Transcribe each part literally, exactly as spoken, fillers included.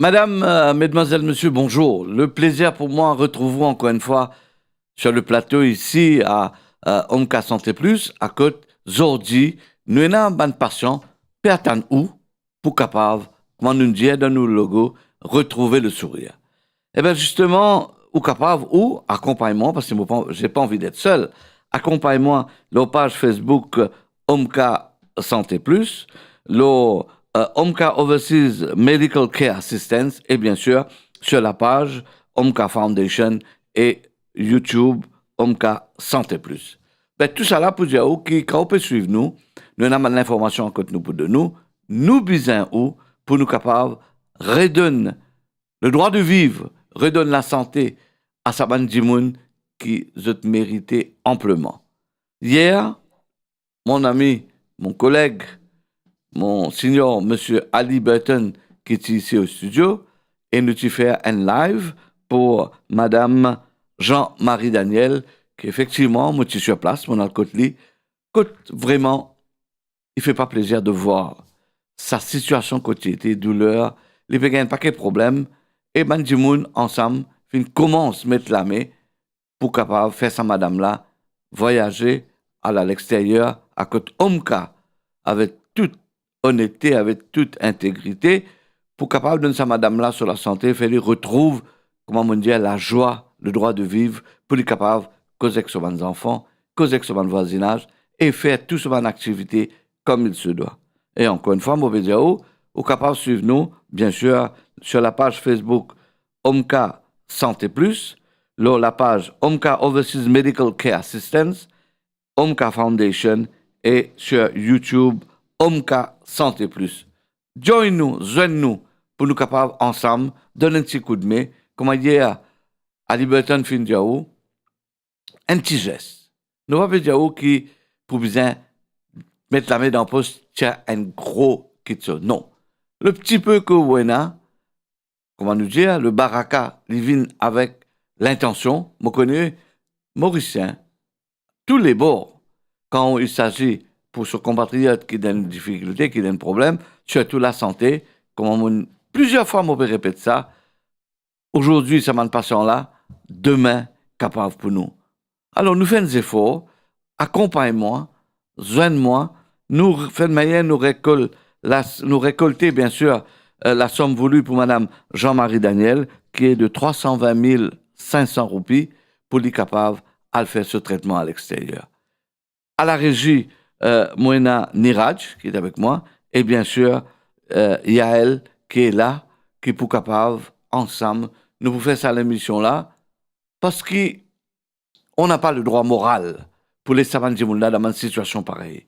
Madame, euh, mesdemoiselles, messieurs, bonjour. Le plaisir pour moi de retrouver vous encore une fois sur le plateau ici à euh, Omka Santé Plus, akoz zordi nou ena bann pasian pe atann ou pou kapav, kouma nou dir dan nou logo, retrouve le sourir. Ebe zisteman, ou kapav ou akonpagn mwa, parski mo pa, j'ai pas envie d'être seul, akonpagn mwa lor paz Facebook, euh, Omka Santé Plus, lor, euh, Omka Overseas Medical Care Assistance, e bien sir, sur la paz Omka Foundation e YouTube Omka Santé Plus. Be, tousala pou dir ou ki, kan ou pe swiv nou, nou ena bann linformasion kot nou pou donn ou, nou bizin ou pou nou kapav redonn le droit de vivre, redonn lasante a sa bann dimoun ki zot merite anpleman. Yer, mon ami, mon koleg, mon senior, Misier Ali Burton, ki ti isi o stidio, e nou ti fer enn live pou Madam Jean-Marie Daniel, ki efektivman, mo ti sir plas, mo'nn al kot li, kot vreman, li fer pa plezir de vwar sa sitiasion kot li ete, douler, li pe gagn enn pake problem, e bann dimoun ansam finn koumans met lame pou kapav fer sa madam la vwayaze, al aleksteryer, akoz Omka, avek tou onete, avek tou integrite, pou kapav donn sa madam la so lasante, fer li retrouv, kouma mo dir, lazwa, le droit de vivre, pou li kapav koz ek so bann zanfan, koz ek so bann vwazinaz, e fer tou so bann aktivite comme il se doit. E ankor enn fwa, mo pe dir ou, ou kapav swiv nou, bien sir, sur la paz Facebook Omka Santé Plus, lor lapaz Omka Overseas Medical Care Assistance, Omka Foundation e sur YouTube Omka Santé Plus. Join nou, zwenn nou, pou nou kapav ansam donn enn ti koudme, kouma yer Ali Burton finn dir ou, enn ti zes. Nou pa pe dir ou ki pou bizin met lame dan pos, tir enn gro kitsoz. Non. Le pti pe ki ou ena, kouma nou dir, le baraka, li vinn avek lintansion. Mo kone Morisien, tou le bor, kan il s'agit pou so konpatriot ki dan difikilte, ki dan problem, sirtou lasante, kouma mo, plizier fwa mo pe repet sa, zordi sa bann pasian la, demin kapav pou nou. Alor, nou fer enn zefor, akonpagn mwa, zwenn mwa, nou r-, fer enn manier, nou rekol-, la, nou rekolte, bien sir, euh, lasom vouli pou Madam Jean-Marie Daniel, ki est de trois cent vingt mille cinq cents roupies, pou li kapav al fer so tretman aleksteryer. À la régie, euh, mo ena Niraj, ki est avec moi, e bien sir, euh, Yael, ki est là, ki pou kapav, ansam, nou pou fer sa lemision la, parski on n'a pas le droit moral pou les sa bann dimoun la dan bann sitiasion parey.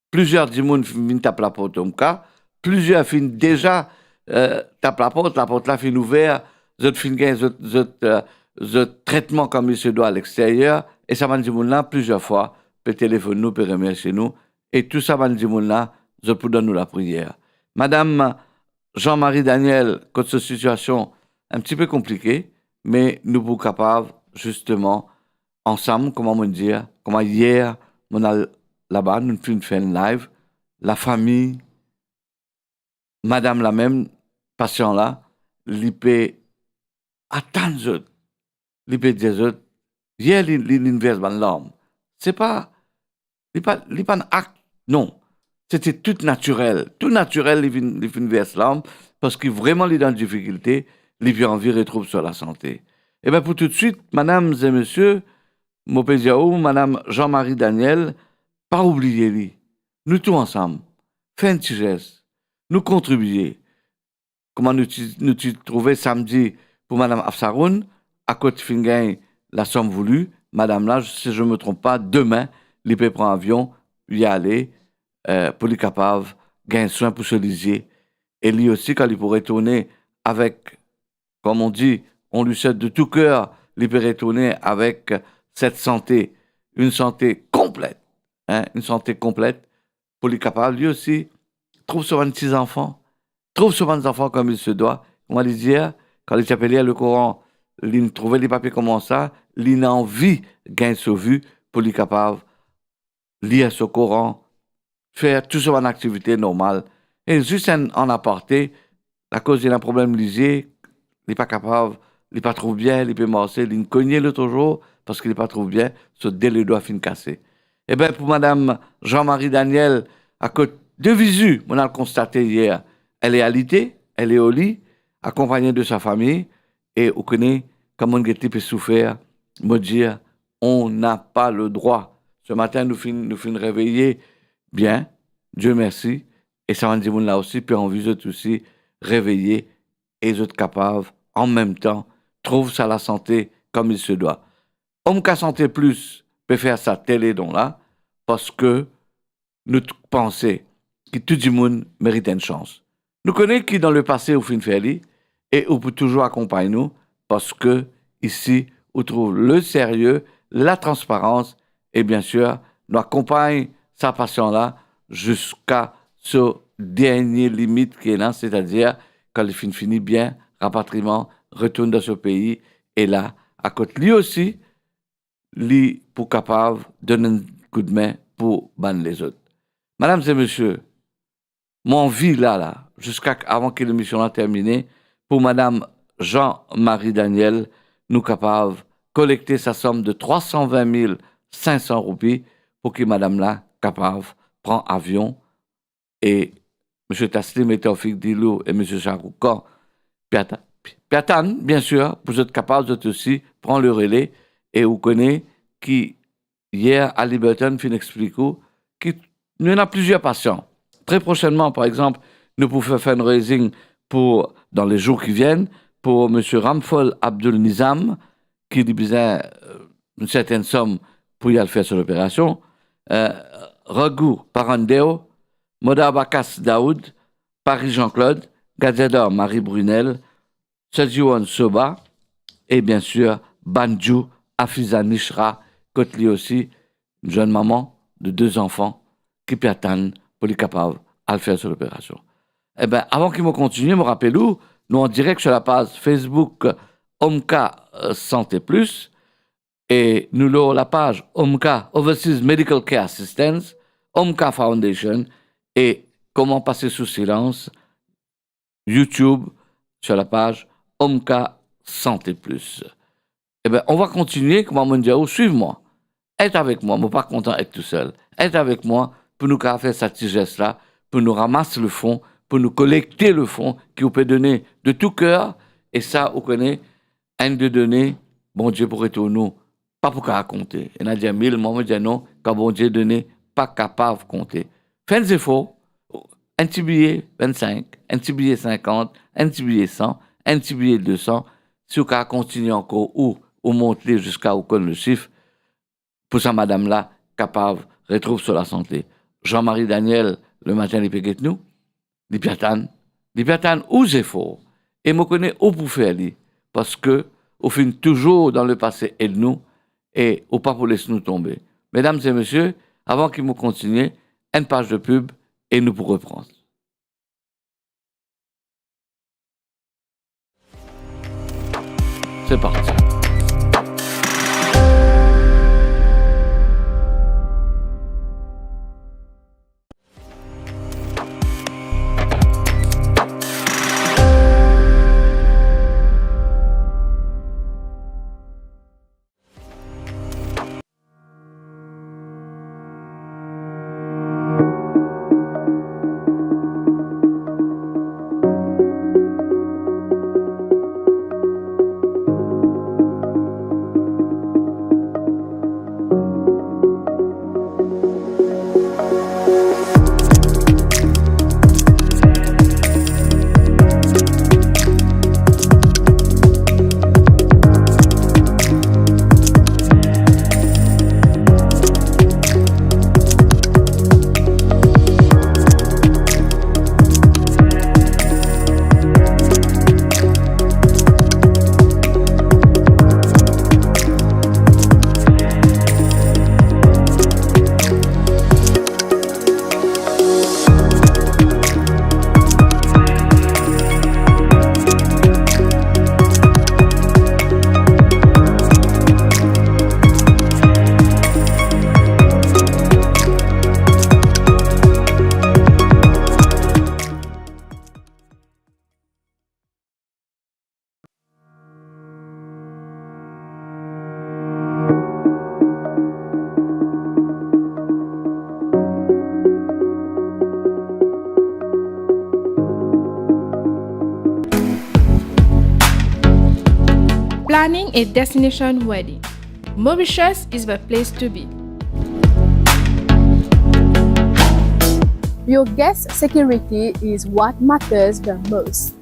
Plizier dimoun finn vinn tap laport Omka, plizier finn deza, euh, tap laport, laport la finn ouver, zot finn gagn zot, zot, euh, zot tretman comme il se doit aleksteryer, e sa bann dimoun la, plizier fwa, pe telefonn nou, pe remersie nou, e tou sa bann dimoun la, zot pou donn nou lapriyer. Madam Jean-Marie Daniel, kot so sitiasion enn pti pe konplike, me nou pou kapav, zisteman, ansam, kouma mo dir, kouma yer, mo al laba, nou finn fer enn live, lafami, madam la mem, pasian la, li pe atann zot, li pe dir zot, yer li, li, linn vers bann larm. Se pa, li pa, li pa'nn akt, non. Sete tou natirel. Tou natirel, li vinn, li finn vers larm, parski vreman li dan difikilte, li pe anvi retrouv so lasante. Ebe, pou toutswit, madam e mesie, mo pe dir ou, Madam Jean-Marie Daniel, pa oubliye li. Nou tou ansam, fer enn ti zes. Nou kontribie. Kouma nou ti, nou ti trouve samdi pou Madam Afsaroun, akoz finn gagn lasom vouli, madam la, si je me trompe pas, demin, li pe pran avion, li ale, euh, pou li kapav gagn swin pou so lizie. E li osi, kan li pou retourne avek, comme on dit, on lui souhaite de tout cœur, li pe retourne avek set sante, enn sante konplet, hein, enn sante konplet, pou li kapav, li osi, trouv so bann ti zanfan, trouv so bann zanfan comme il se doit. Kouma li dir, kan li ti apel lir le Koran, li trouve li pa pe koumans sa, li ena anvi gagn so vi pou li kapav lir so Koran, fer tou so bann aktivite normal. E zis enn, an aparte, akoz li ena problem lizie, li pa kapav, li pa trouv bien, li pe marse, linn kogne lot zour, parski li pa trouv bien, so de ledwa finn kase. Eben, pou madam Jean-Marie Daniel, akoz de vizi, mo'nn al konstate yer, elle est alitée, elle est au lit, accompagnée de sa famille, e ou kone, kan mo'nn get li pe soufer, mo dir, on n'a pas le droit. Ce matin, nou finn, nou finn reveye bien, Dieu merci, e sa bann dimoun la osi pe anvi zot osi reveye e zot kapav, an mem tan, trouv sa lasante comme il se doit. Omka Santé Plus pe fer sa tele don la, parski nou t-, panse ki tou dimoun merit enn sans. Nou kone ki dan lepase ou finn fer li e ou pou touzour akonpagn nou, parski isi ou trouv le serye, latransparans e, biensir, nou akonpagn sa pasian la ziska so dernie limit ki ena, setadir kan li finn fini bien, rapatriman, retourn dan so pei, e la, akoz li osi, li pou kapav donn enn koudme pou bann lezot. Madam e misie, mo anvi la, la, ziska avan ki lemision la termine, pou madam Jean-Marie Daniel, nou kapav kolekte sa som de trwa san vin mil sink san roupi pou ki madam la kapav pran avion e misie Taslim e Taoufik Dilou e misie Shah Rukh Khan pe ata-, pe atann, biensir, pou zot kapav zot osi pran le rele. E ou kone ki yer Halliburton finn explik ou ki nou ena plizier pasian. Tre prosennman, par exanp, nou pou fer fundraising pou, dan le zour ki vinn, pou misie Ramphol Abdul Nizam, ki li bizin, eh, enn sertenn som pou li al fer so loperasion, eh, Raghu Parandew, Moda Bakas Daoud, Paris Jean-Claude, Gadjador Marie Brunel, Sergio Ansoba, e biensir, Banju Afiza Nishra, kot li osi, enn zenn mama de de zanfan ki pe atann pou li kapav al fer so loperasion. Eben, avan ki mo kontinie, mo rapel ou, nou an direk sur lapaz Facebook Omka, eh, Santé Plus, e nou lor lapaz Omka Overseas Medical Care Assistance, Omka Foundation, e Koman Pase Sou Silans, YouTube, sur lapaz Omka Santé Plus. Eben, on va continuer, kouma mo'nn dir ou, swiv mwa. Et avek mwa, mo pa kontan et tousel. Et avek mwa pou nou kapav fer sa ti zes la, pou nou ramas lefon, pou nou kolekte lefon ki ou pe done de tou ker, e sa, ou kone, enn de done, Bondie pou retourn ou, pa pou kapav konte. Ena dir mil, mwa mo dir non, kan Bondie done, pa kapav konte. Fer enn zefor, enn ti biye vinn-sink, enn ti biye sinkant, enn ti biye san, enn ti biye de san, si ou kapav kontigne ankor ou, ou mont li ziska ou konn le sif, pou sa madam la kapav retrouv so lasante. Jean-Marie Daniel, le matin, li pe get nou, li pe atann, li pe atann ou zefor, e mo kone ou pou fer li, parski ou finn touzour dan lepase ed nou, e ou pa pou les nou tonbe. Medam e misie, avan ki mo kontigne, enn paz de pib e nou pou repran. C'est parti. Planning a destination wedding. Mauritius is the place to be. Your guest security is what matters the most.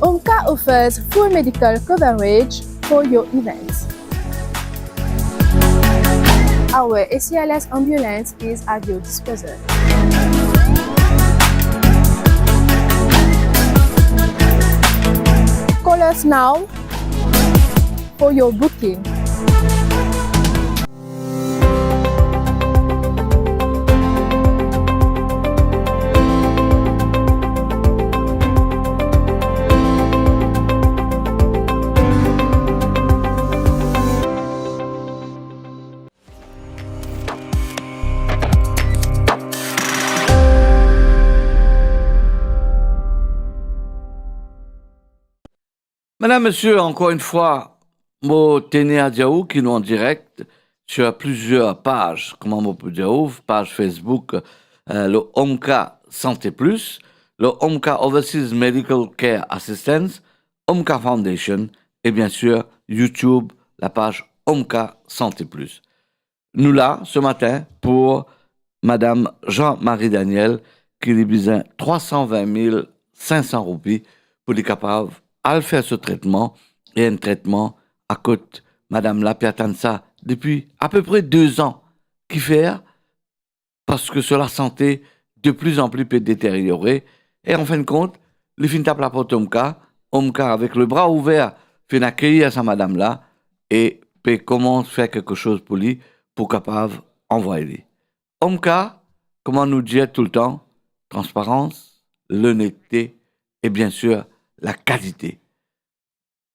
Omka offers full medical coverage for your events. Our A C L S ambulance is at your disposal. Call us now for your booking. Madam, mesie, ankor enn fwa, mo teni a dir ou ki nou an direk sir plizier paz, kouma mo pou dir ou, paz Facebook, eh, lor Omka Santé Plus, lor Omka Overseas Medical Care Assistance, Omka Foundation, e biensir YouTube, lapaz Omka Santé Plus. Nou la, se matin, pou Madam Jean-Marie Daniel, ki li bizin trwa san vin mil sink san roupi pou li kapav al fer so tretman, e enn tretman akot madam la pe atann sa depi apepre de zan. Kifer? Parski so lasante de pli an pli pe deteryore, e anfinn kont, li finn tap laport Omka, Omka avek lebra ouver finn akeyir sa madam la, e pe koumans fer kiksoz pou li, pou kapav anvway li. Omka, kouma nou dir toultan, transparans, lonete e biensir lakalite.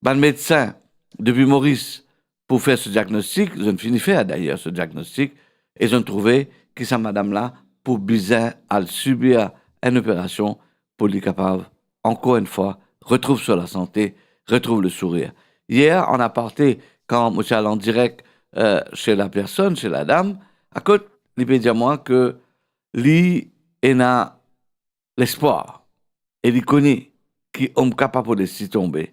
Bann medsin depi Moris pou fer so diagnostik, zot finn fini fer dayer so diagnostik, e zot trouve ki sa madam la pou bizin al sibir enn operasion pou li kapav ankor enn fwa retrouv so lasante, retrouv le sourir. Yer, an aparte, kan mo ti al an direk, eh, se lapersonn, se ladam, akot li pe dir mwa ki li ena lespwar, e li kone ki Omka pa pou les li tonbe.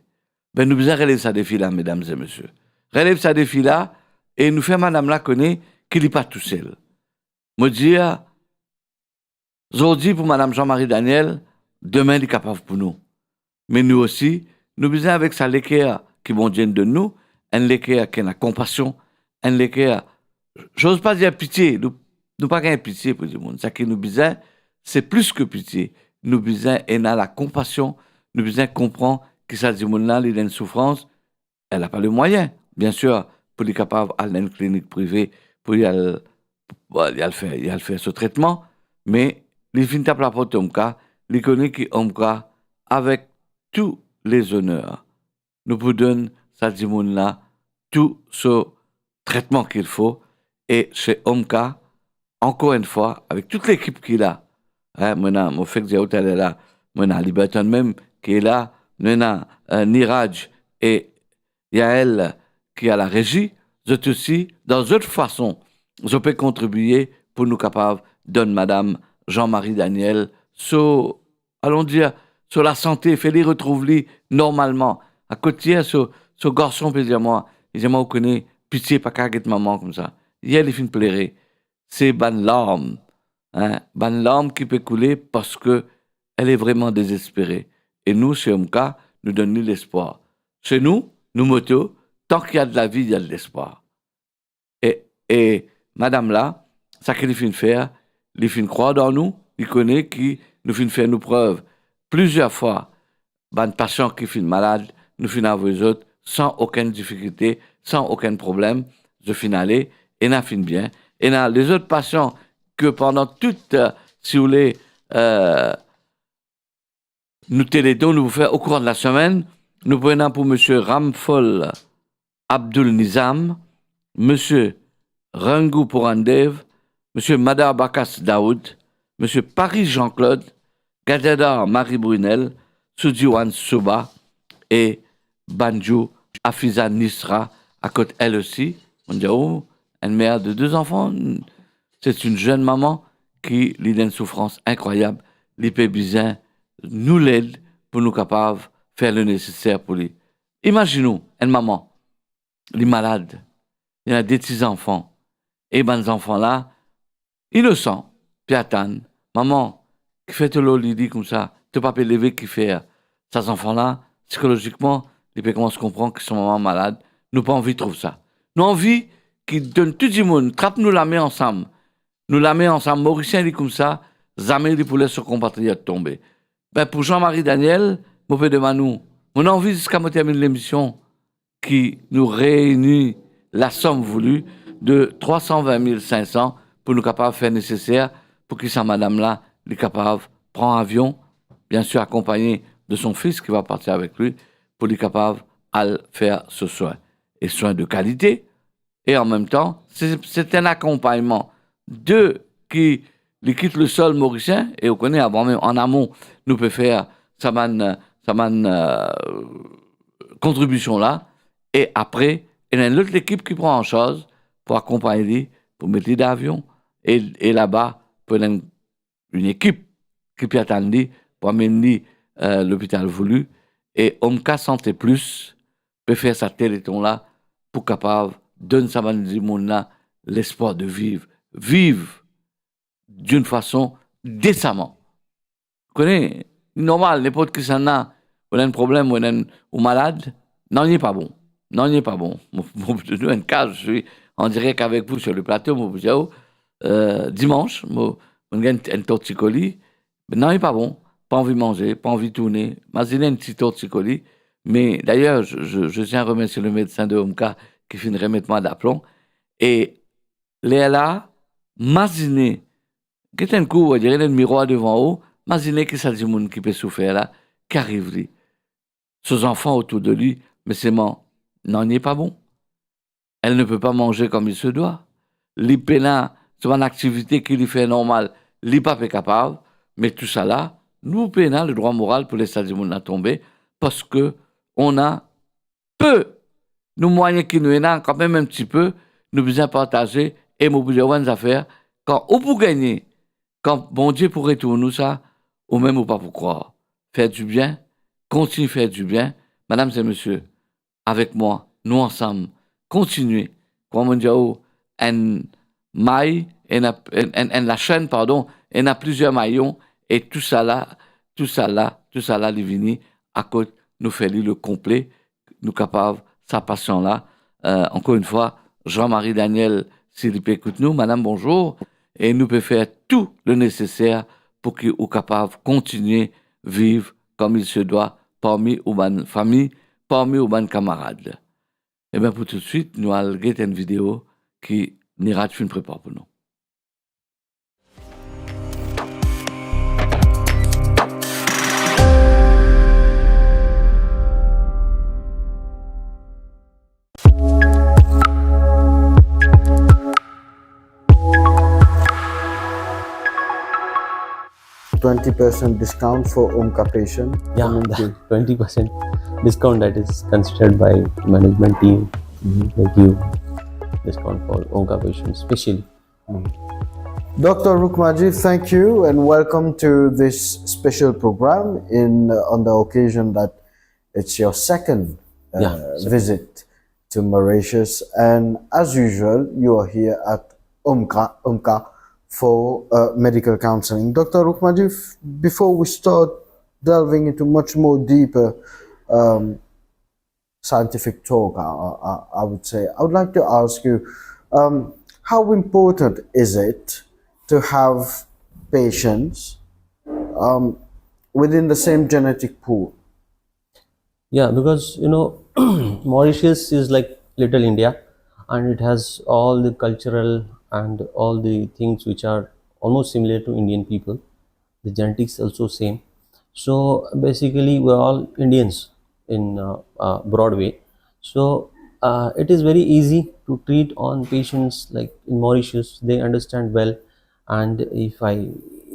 Be, nou bizin relev sa defi la, medam e mesie. Relev sa defi la, e nou fer madam la kone ki li pa tousel. Mo dir, zordi pou madam Jean-Marie Daniel, demin li kapav pou nou. Me nou osi, nou bizin avek sa leker ki Bondie donn nou, enn leker ki ena konpasion, enn leker, zoz pa dir pitie, nou, nou pa gagn pitie pou dimoun. Seki nou bizin, se plis ki pitie. Nou bizin ena lakonpasion, nou bizin konpran ki sa dimoun la, li dan enn soufrans, li napa lemwayin, biensir, pou li kapav al dan enn klinik prive, pou li al, bon, li al fer, li al fer so tretman, me li finn tap laport Omka, li kone ki Omka, avek tou lezoner, nou pou donn sa dimoun la tou so tretman ki fo, e se Omka, ankor enn fwa, avek tou lekip ki la, hein, mo ena, mo fek dir ou taler la, mo ena Liberton mem ki la, nou ena, eh, Niraj e Yael ki a larezi, zot osi, dan zot fason, zot pe kontribie pou nou kapav donn madam Jean-Marie Daniel so, alon dir, so lasante, fer li retrouv li normalman. Akoz yer so, so garson pe dir mwa, li dir mwa, ou kone, pitie pa kav get mama koumsa. Yer li finn plere. Se bann larm, hein, bann larm ki pe koule parski li vreman dezespere. E nou, se Omka, nou donn li lespwar. Se nou, nou moto, tan ki ena lavi, ena lespwar. E, e madam la, seki li finn fer, li finn krwar dan nou, li kone ki nou finn fer nou prev plizier fwa, bann pasian ki finn malad, nou finn avoy zot san okenn difikilte, san okenn problem, zot finn ale, ena finn bien. Ena lezot pasian ki pandan tou, eh, si oule, eh, nou teledon nou pou fer okouran lasemenn, nou pou ena pou misie Ramphol Abdul Nizam, misie Rangou Purandev, misie Madar Bakas Daoud, misie Paris Jean-Claude, Gadadar Marie Brunel, Sudiwan Suba e Banjou Afiza Nisra, akoz li osi, mo dir ou, enn mer de de zanfan, se enn zenn mama, ki li dan enn soufrans inkrwayab, li pe bizin nou led pou nou kapav fer le neseser pou li. Imazinn ou, enn mama, li malad, li ena de ti zanfan, e bann zanfan la, inosan, pe atann, mama, kifer to lor lili koumsa, to pa pe leve, kifer? Sa zanfan la, psikolozikman, li pe koumans konpran ki so mama malad, nou pa anvi trouv sa. Nou anvi ki donn tou dimoun, trap nou lame ansam, nou lame ansam, Morisien li koumsa, zame li pou les so konpatriot tonbe. Be, pou Jean-Marie Daniel, mo pe demann ou, mo anvi ziska mo terminn lemision, ki nou reyini lasom vouli de trwa san vin mil sink san pou nou kapav fer neseser pou ki sa madam la, li kapav pran avion, bien sir akonpagne de son fis ki va parti avek li, pou li kapav al fer so swin, e swin de kalite, e an mem tan, se, se enn akonpagnman de ki li kit lesol morisien, e ou kone, avan mem, an amon, nou pe fer sa bann, sa bann, eh, kontribision la, e apre, ena enn lot lekip ki pran an sarz pou akonpagn li, pou met li dan avion, e, e laba, pou ena enn, enn ekip ki pe atann li, pou amenn li, eh, lopital vouli, e Omka Santé Plus pe fer sa teleton la pou kapav donn sa bann dimoun la lespwar de viv. Viv d'une façon décemment. Ou kone, normal, ninport kisannla, ou ena enn problem, ou ena enn, ou malad, nanye pa bon. Nanye pa bon. Mo, mo, mo, enn ka, je suis en direct avec vous sur le plateau, mo pou dir ou, eh, dimans, mo, mo gagn enn tortikoli, nanye pa bon, pa anvi manze, pa anvi tourne. Mazine enn ti tortikoli, me dayer, je, je, je tiens à remercier le médecin de Omka ki finn remet mwa daplon, e lerla, mazine, get enn kou, on dirait enn mirwar devan ou, mazine ki sa dimoun ki pe soufer la, ki ariv li. So zanfan otour de li, me selman, nanye pa bon. Elle ne peut pas manger comme il se doit. Li pena, so bann aktivite ki li fer normal, li pa pe kapav, me tousala, nou pena ledrwa moral pou les sa dimoun la tonbe, parski on a pe, nou mwayin ki nou ena, kanmem enn tipe, nou bizin partaze, e mo pou dir ou enn zafer, kan ou pou gagne, kan Bondie pou retourn ou sa, ou mem ou pa pou krwar. Fer dibien, kontign fer dibien, madam e mesie, avek mwa, nou ansam, kontigne, kouma mo dir ou, enn may, ena, enn, enn, enn lasenn, pardon, ena plizier mayon, e tousala, tousala, tousala, li vini, akoz nou fer li le konple, nou kapav, sa pasian la, eh, ankor enn fwa, Jean-Marie Daniel, si li pe ekout nou, madam, bonzour, e nou pe fer tou le neseser pou ki ou kapav kontigne viv comme il se doit parmi ou bann fami, parmi ou bann kamarad. Eben, pou toutswit, nou al get enn video ki Niraj finn prepar pou nou. Twenty percent discount for Omka patient. Yeah, coming to twenty percent discount that is considered by management team, mm-hmm, like you, discount for Omka patients specially. Mm. Doctor Rukmaji, thank you and welcome to this special program in, uh, on the occasion that it's your second, uh, yeah, second visit to Mauritius, and as usual, you are here at Omka, Omka for, uh, medical counseling. Doctor Rukmaji, f-, before we start delving into much more deeper, um, scientific talk, I, I, I, I would say, I would like to ask you, um, how important is it to have patients, um, within the same genetic pool? Yeah, because, you know, Mauritius is like little India, and it has all the cultural and all the things which are almost similar to Indian people. The genetics also same. So basically, we're all Indians in, uh, uh, broad way. So, uh, it is very easy to treat on patients, like, in Mauritius. They understand well, and if I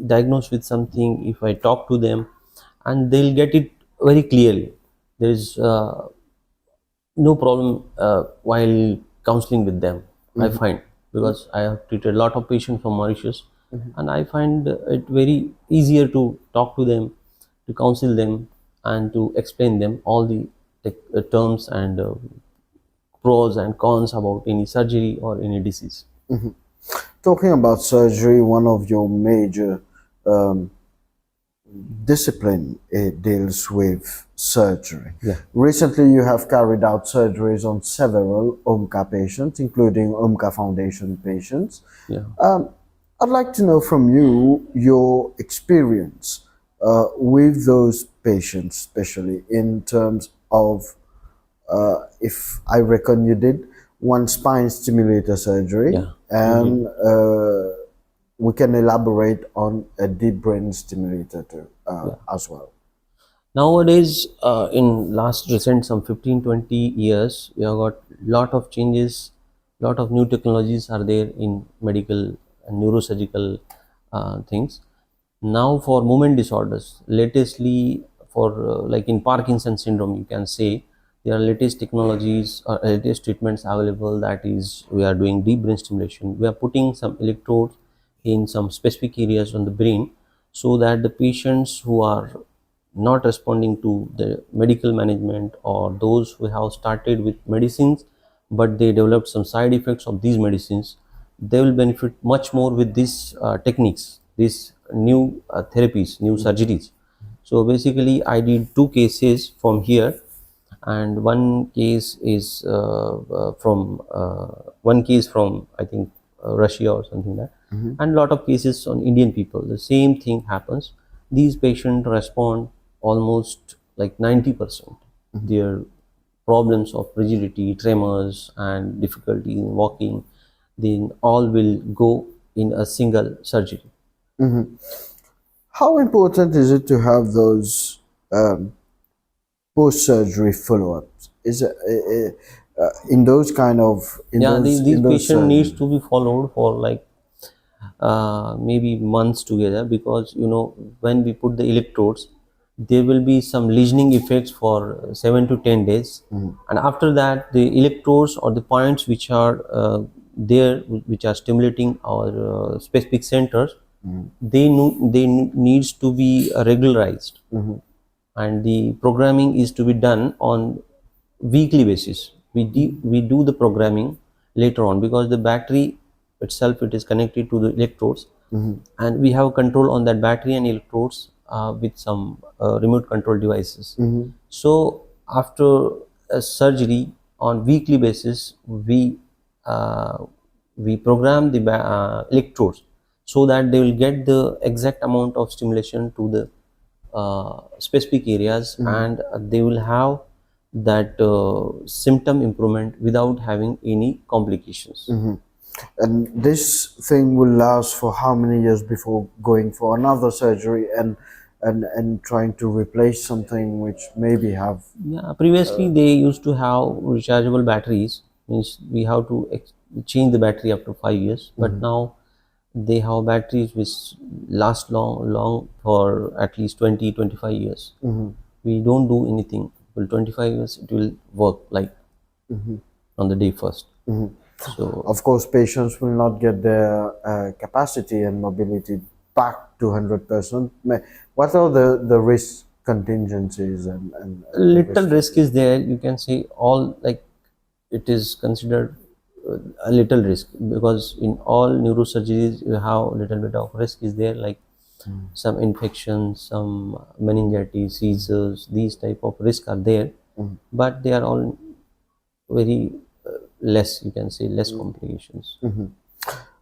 diagnose with something, if I talk to them, and they'll get it very clearly. There is, uh, no problem, uh, while counseling with them, I, mm-hmm, find, because I have treated a lot of patients from Mauritius. And I find it very easier to talk to them, to counsel them, and to explain them all the tech, uh, terms and uh, pros and cons about any surgery or any disease. Talking about surgery, one of your major um, discipline, it deals with surgery. Yeah. Recently, you have carried out surgeries on several OMCA patients, including OMCA Foundation patients. Yeah. Um, I'd like to know from you your experience uh, with those patients, especially in terms of, uh, if I reckon you did, one spine stimulator surgery, Yeah. And uh, we can elaborate on a deep brain stimulator too, uh, as well. Nowadays, uh, in last recent some fifteen, twenty years, we have got lot of changes, lot of new technologies are there in medical and neurosurgical uh, things. Now for movement disorders, latestly for uh, like in Parkinson syndrome, you can say there are latest technologies or latest treatments available, that is, we are doing deep brain stimulation. We are putting some electrodes in some specific areas on the brain so that the patients who are not responding to the medical management or those who have started with medicines but they developed some side effects of these medicines, they will benefit much more with these uh, techniques, these new uh, therapies, new surgeries. So basically, I did two cases from here, and one case is uh, uh, from uh, one case from, I think, uh, Russia or something like that, and lot of cases on Indian people. The same thing happens. These patients respond almost like ninety percent. Their problems of rigidity, tremors, and difficulty in walking, then all will go in a single surgery. How important is it to have those um, post-surgery follow-ups? Is it uh, uh, in those kind of in Yeah, those, these, these in those patient needs surgeries? To be followed for like uh, maybe months together, because you know, when we put the electrodes, there will be some lesioning effects for seven to ten days, and after that the electrodes or the points which are uh, there, which are stimulating our uh, specific centers, they no, they n- needs to be uh, regularized, and the programming is to be done on weekly basis. We de- we do the programming later on, because the battery itself, it is connected to the electrodes, and we have control on that battery and electrodes uh, with some uh, remote control devices. So after a surgery, on weekly basis, we uh, we program the ba- uh, electrodes so that they will get the exact amount of stimulation to the uh, specific areas, and uh, they will have that uh, symptom improvement without having any complications. And this thing will last for how many years before going for another surgery and and and trying to replace something which maybe have Yeah, previously they used to have rechargeable batteries, means we have to ex- change the battery after five years, but now they have batteries which last long, long for at least twenty, twenty-five years. We don't do anything. Well, twenty-five years it will work like on the day first. So Of course, patients will not get their uh, capacity and mobility back to hundred percent. Ma- What are the the risk contingencies and and little risk is there. You can say all, like, it is considered uh, a little risk, because in all neurosurgeries you have a little bit of risk is there, like some infections, some meningitis, seizures. These type of risk are there, but they are all very uh, less, you can say, less complications.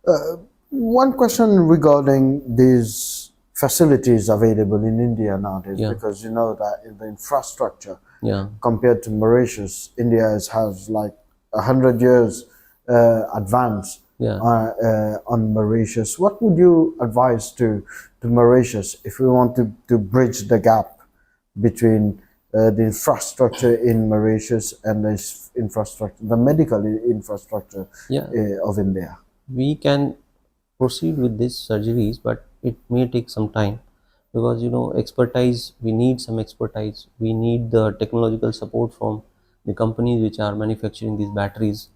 Uh, one question regarding these facilities available in India nowadays, Yeah. Because you know that in the infrastructure Yeah. Compared to Mauritius, India is, has like a hundred years uh, advance Yeah. uh, uh, on Mauritius. What would you advise to to Mauritius if we want to, to bridge the gap between uh, the infrastructure in Mauritius and the s- infrastructure, the medical i- infrastructure Yeah. Uh, of India? We can proceed with these surgeries, but it may take some time, because, you know, expertise, we need some expertise. We need the technological support from the companies which are manufacturing these batteries.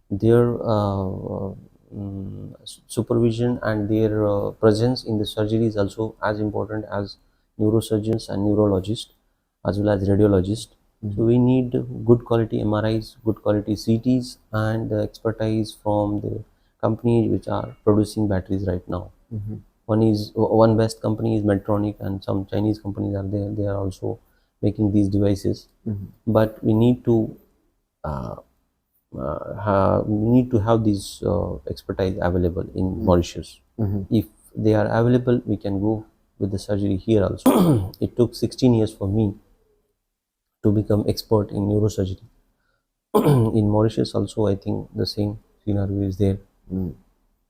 Their uh, mm, s-, supervision and their, uh, presence in the surgery is also as important as neurosurgeons and neurologists, as well as radiologists. So we need good quality M R Is, good quality C Ts, and the expertise from the companies which are producing batteries right now. One is, o-, one best company is Medtronic, and some Chinese companies are there. They are also making these devices. But we need to, uh, uh, ha-, we need to have this, uh, expertise available in Mauritius. If they are available, we can go with the surgery here also. It took sixteen years for me to become expert in neurosurgery. In Mauritius also, I think the same scenario is there.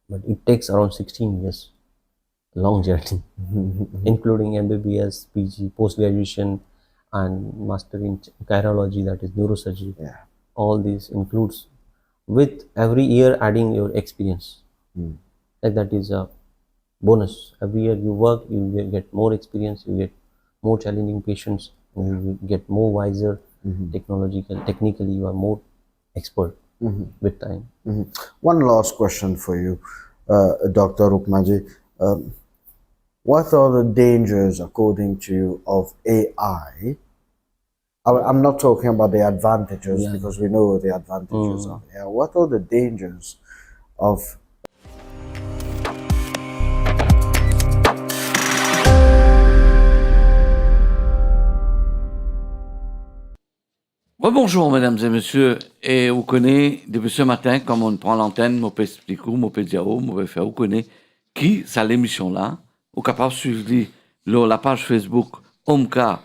But it takes around sixteen years, long journey, including M B B S, P G, post-graduation, and master in ch-, chirology, that is neurosurgery. Yeah. All this includes, with every year adding your experience. Like, that is a bonus. Every year you work, you get, get more experience, you get more challenging patients, and you get more wiser technological, technically you are more expert with time. One last question for you, uh, Doctor Ukmaji. Um, what are the dangers, according to you, of A I? I, I'm not talking about the advantages, because we know the advantages of A I. What are the dangers of Rebonzour, medam e mesie, e ou kone, depi se matin, kan mo pran lantenn, mo pe explik ou, mo pe dir ou, mo pe fer ou kone ki sa lemision la, ou kapav swiv li lor lapaz Facebook Omka,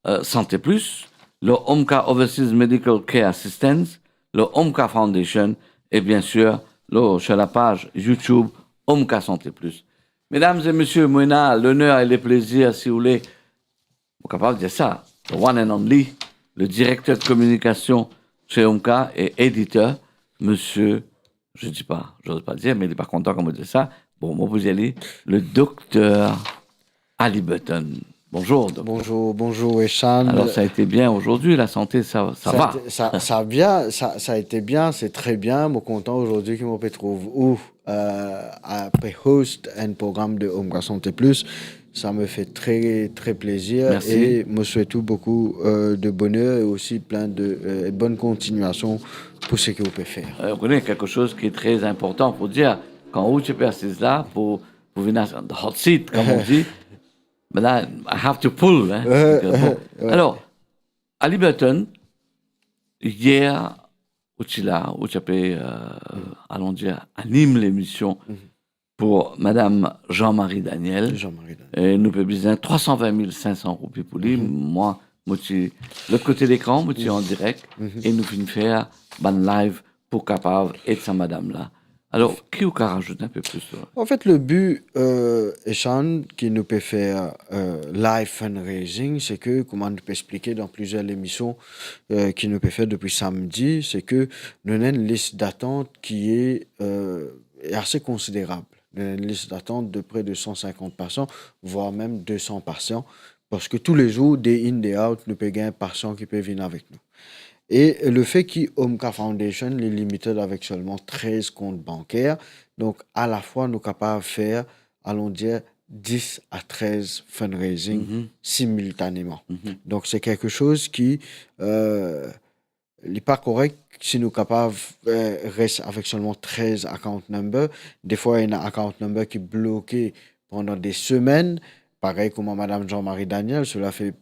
euh, Santé Plus, lor Omka Overseas Medical Care Assistance, lor Omka Foundation, e biensir, lor, sur lapaz YouTube Omka Santé Plus. Medam e mesie, mo ena loner e leplezir, si ou le, mo kapav dir sa, the one and only, le direkter de kominikasion se Omka e editer, mesie, je dis pas, j'ose pas dire, me li pa kontan kan mo dir sa, bon, mo pou dir li, le dokter Haliburton. Bonzour, dokter. Bonzour, bonzour, Eshan. Alors, ça a été bien aujourd'hui, la santé, ça, ça va? Ça, ça, ça bien, ça, ça a été bien, c'est très bien. Mo kontan azordi ki mo pe trouv ou, euh, a, pe host enn program de Omka Santé Plus. Ça me fait très, très plaisir. Merci. Et mo swet ou beaucoup, euh, de bonheur et aussi plein de, euh, bonne continuation pour ce que vous pouvez faire. Euh, ou kone, quelque chose qui est très important pour dire, kan ou ti pe asiz la, pour, pour venir dans the hot seat, comme on dit, ben là, I have to pull, hein. Donc, euh, bon. Alors, Haliburton, hier, ou ti la, ou ti pe, euh, allons dire, anim lemision pour Madame Jean-Marie Daniel. Jean-Marie Daniel. E nou pe bizin trwa san vin mil sink san roupi pou li. Mwa, mo ti lot kote lekran, mo ti an direk, e nou finn fer bann live pou kapav ed sa madam la. Alors, ki ou ka razout inpe plis lor la? En fait, le but, euh, Eshan, ki nou pe fer, euh, live fundraising, c'est que, kouma nou pe explike dan plizier lemision, euh, ki nou pe fer depi samedi, c'est que nou ena enn lis datant ki est, euh, est assez considérable. Nou ena enn lis datant de près de cent cinquante patients, voire même deux cents patients, parski tou le zour, day in, day out, nou pe gagn pasian ki pe vinn avek nou. E le fait ki Omka Foundation, li limited avek selman trez kont banker, donk a la fwa nou kapav fer, allons dire, dis a trez fundraising simultanément. Donc, c'est quelque chose qui, euh, li pa korek si nou kapav, euh, res avek selman trez account number. Defwa, ena account number ki bloke pandan de semenn. Parey kouma Madame Jean-Marie Daniel, cela fait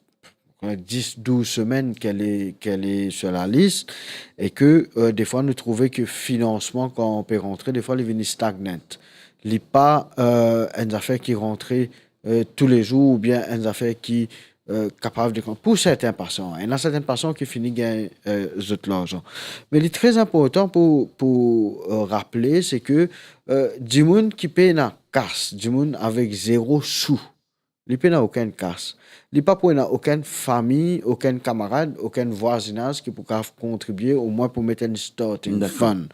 dis, douz semenn qu'elle est, qu'elle est sur la liste, e ke, euh, defwa nou trouve ke finansman, kan pe rantre, defwa li vini stagnant. Li pa, euh, enn zafer ki rantre, euh, tou le zour oubien enn zafer ki, euh, kapav depan pou serten pasian. Ena serten pasian ki fini gagn, euh, zot larzan. Me li tre inportan pou, pou, euh, raple, se ke, euh, dimoun ki pena kas, dimoun avek zero sou, li pena okenn kas. Li pa pou ena okenn fami, okenn kamarad, okenn vwazinaz ki pou kav kontribie omwin pou met enn starting fund.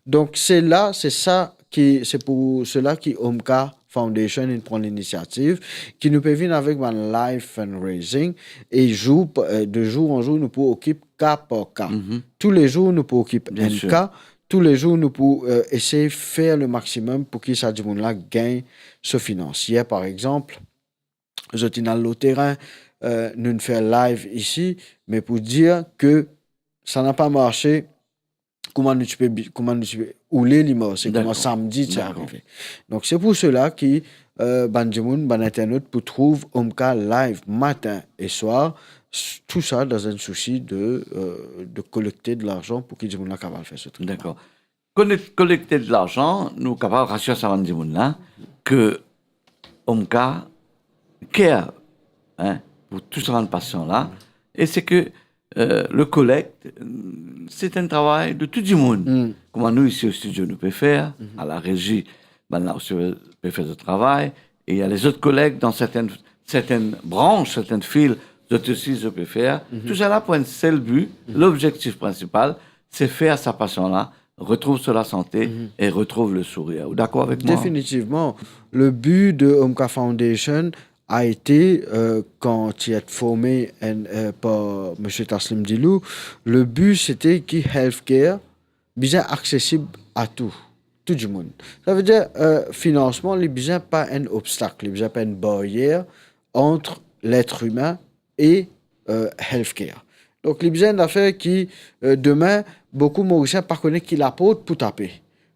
Donk, se la, se sa ki, se pou sela ki Omka Foundation inn pran linisiativ, ki nou pe vinn avek bann live fundraising, e zour, euh, de zour an zour, nou pou okip ka par ka. Tou le zour, nou pou okip enn ka, toulezour nou pou, euh, esey fer le maximum pou ki sa dimoun la gagn so finans. Yer, par exanp, zot inn al lor terin, euh, nou fer live isi, me pou dir ke sa napa marse kouma nou ti pe bi-, kouma nou ti pe oule li marse, kouma Dakor. samdi ti Dakor. arive. Donk, se pou sela ki, euh, bann dimoun, bann internat pou trouv Omka live matin e swar, s-, tou sa dan enn sousi de, euh, de kolekte de larzan pou ki dimoun la kapav fer so tretman. Dakor. Konek-, kolekte de larzan, nou kapav rasir sa bann dimoun la ke Omka care, hein, pou tou sa bann pasian la. E se ke, euh, le collecte, euh, se enn travay de tou dimoun. Mm. Kouma nou isi o stidio nou pe fer, Mhm. a la rezi, bann la osi pe fer zot travay, e il y a les autres collègues dans certaines, certaines branches, certaines files, zot osi zot pe fer. Mhm. Tou sa la pou enn sel bi, Mhm. lobzektif prinsipal, se fer sa pasian la retrouv so lasante Mhm. e retrouv le sourir. Ou dakor avek mwa? Définitivement. Le but de Omka Foundation a été, euh, quand il a été formé, euh, par monsieur Taslim Dilou, le but c'était ki healthcare bizin aksesib a tou, tou dimoun. Sa ve dir, euh, finansman, li bizin pa enn obstak, li bizin pa enn baryer ant letr imin e, euh, healthcare. Donk, li bizin enn zafer ki, euh, demin, boukou Morisien pa kone ki laport pou tape,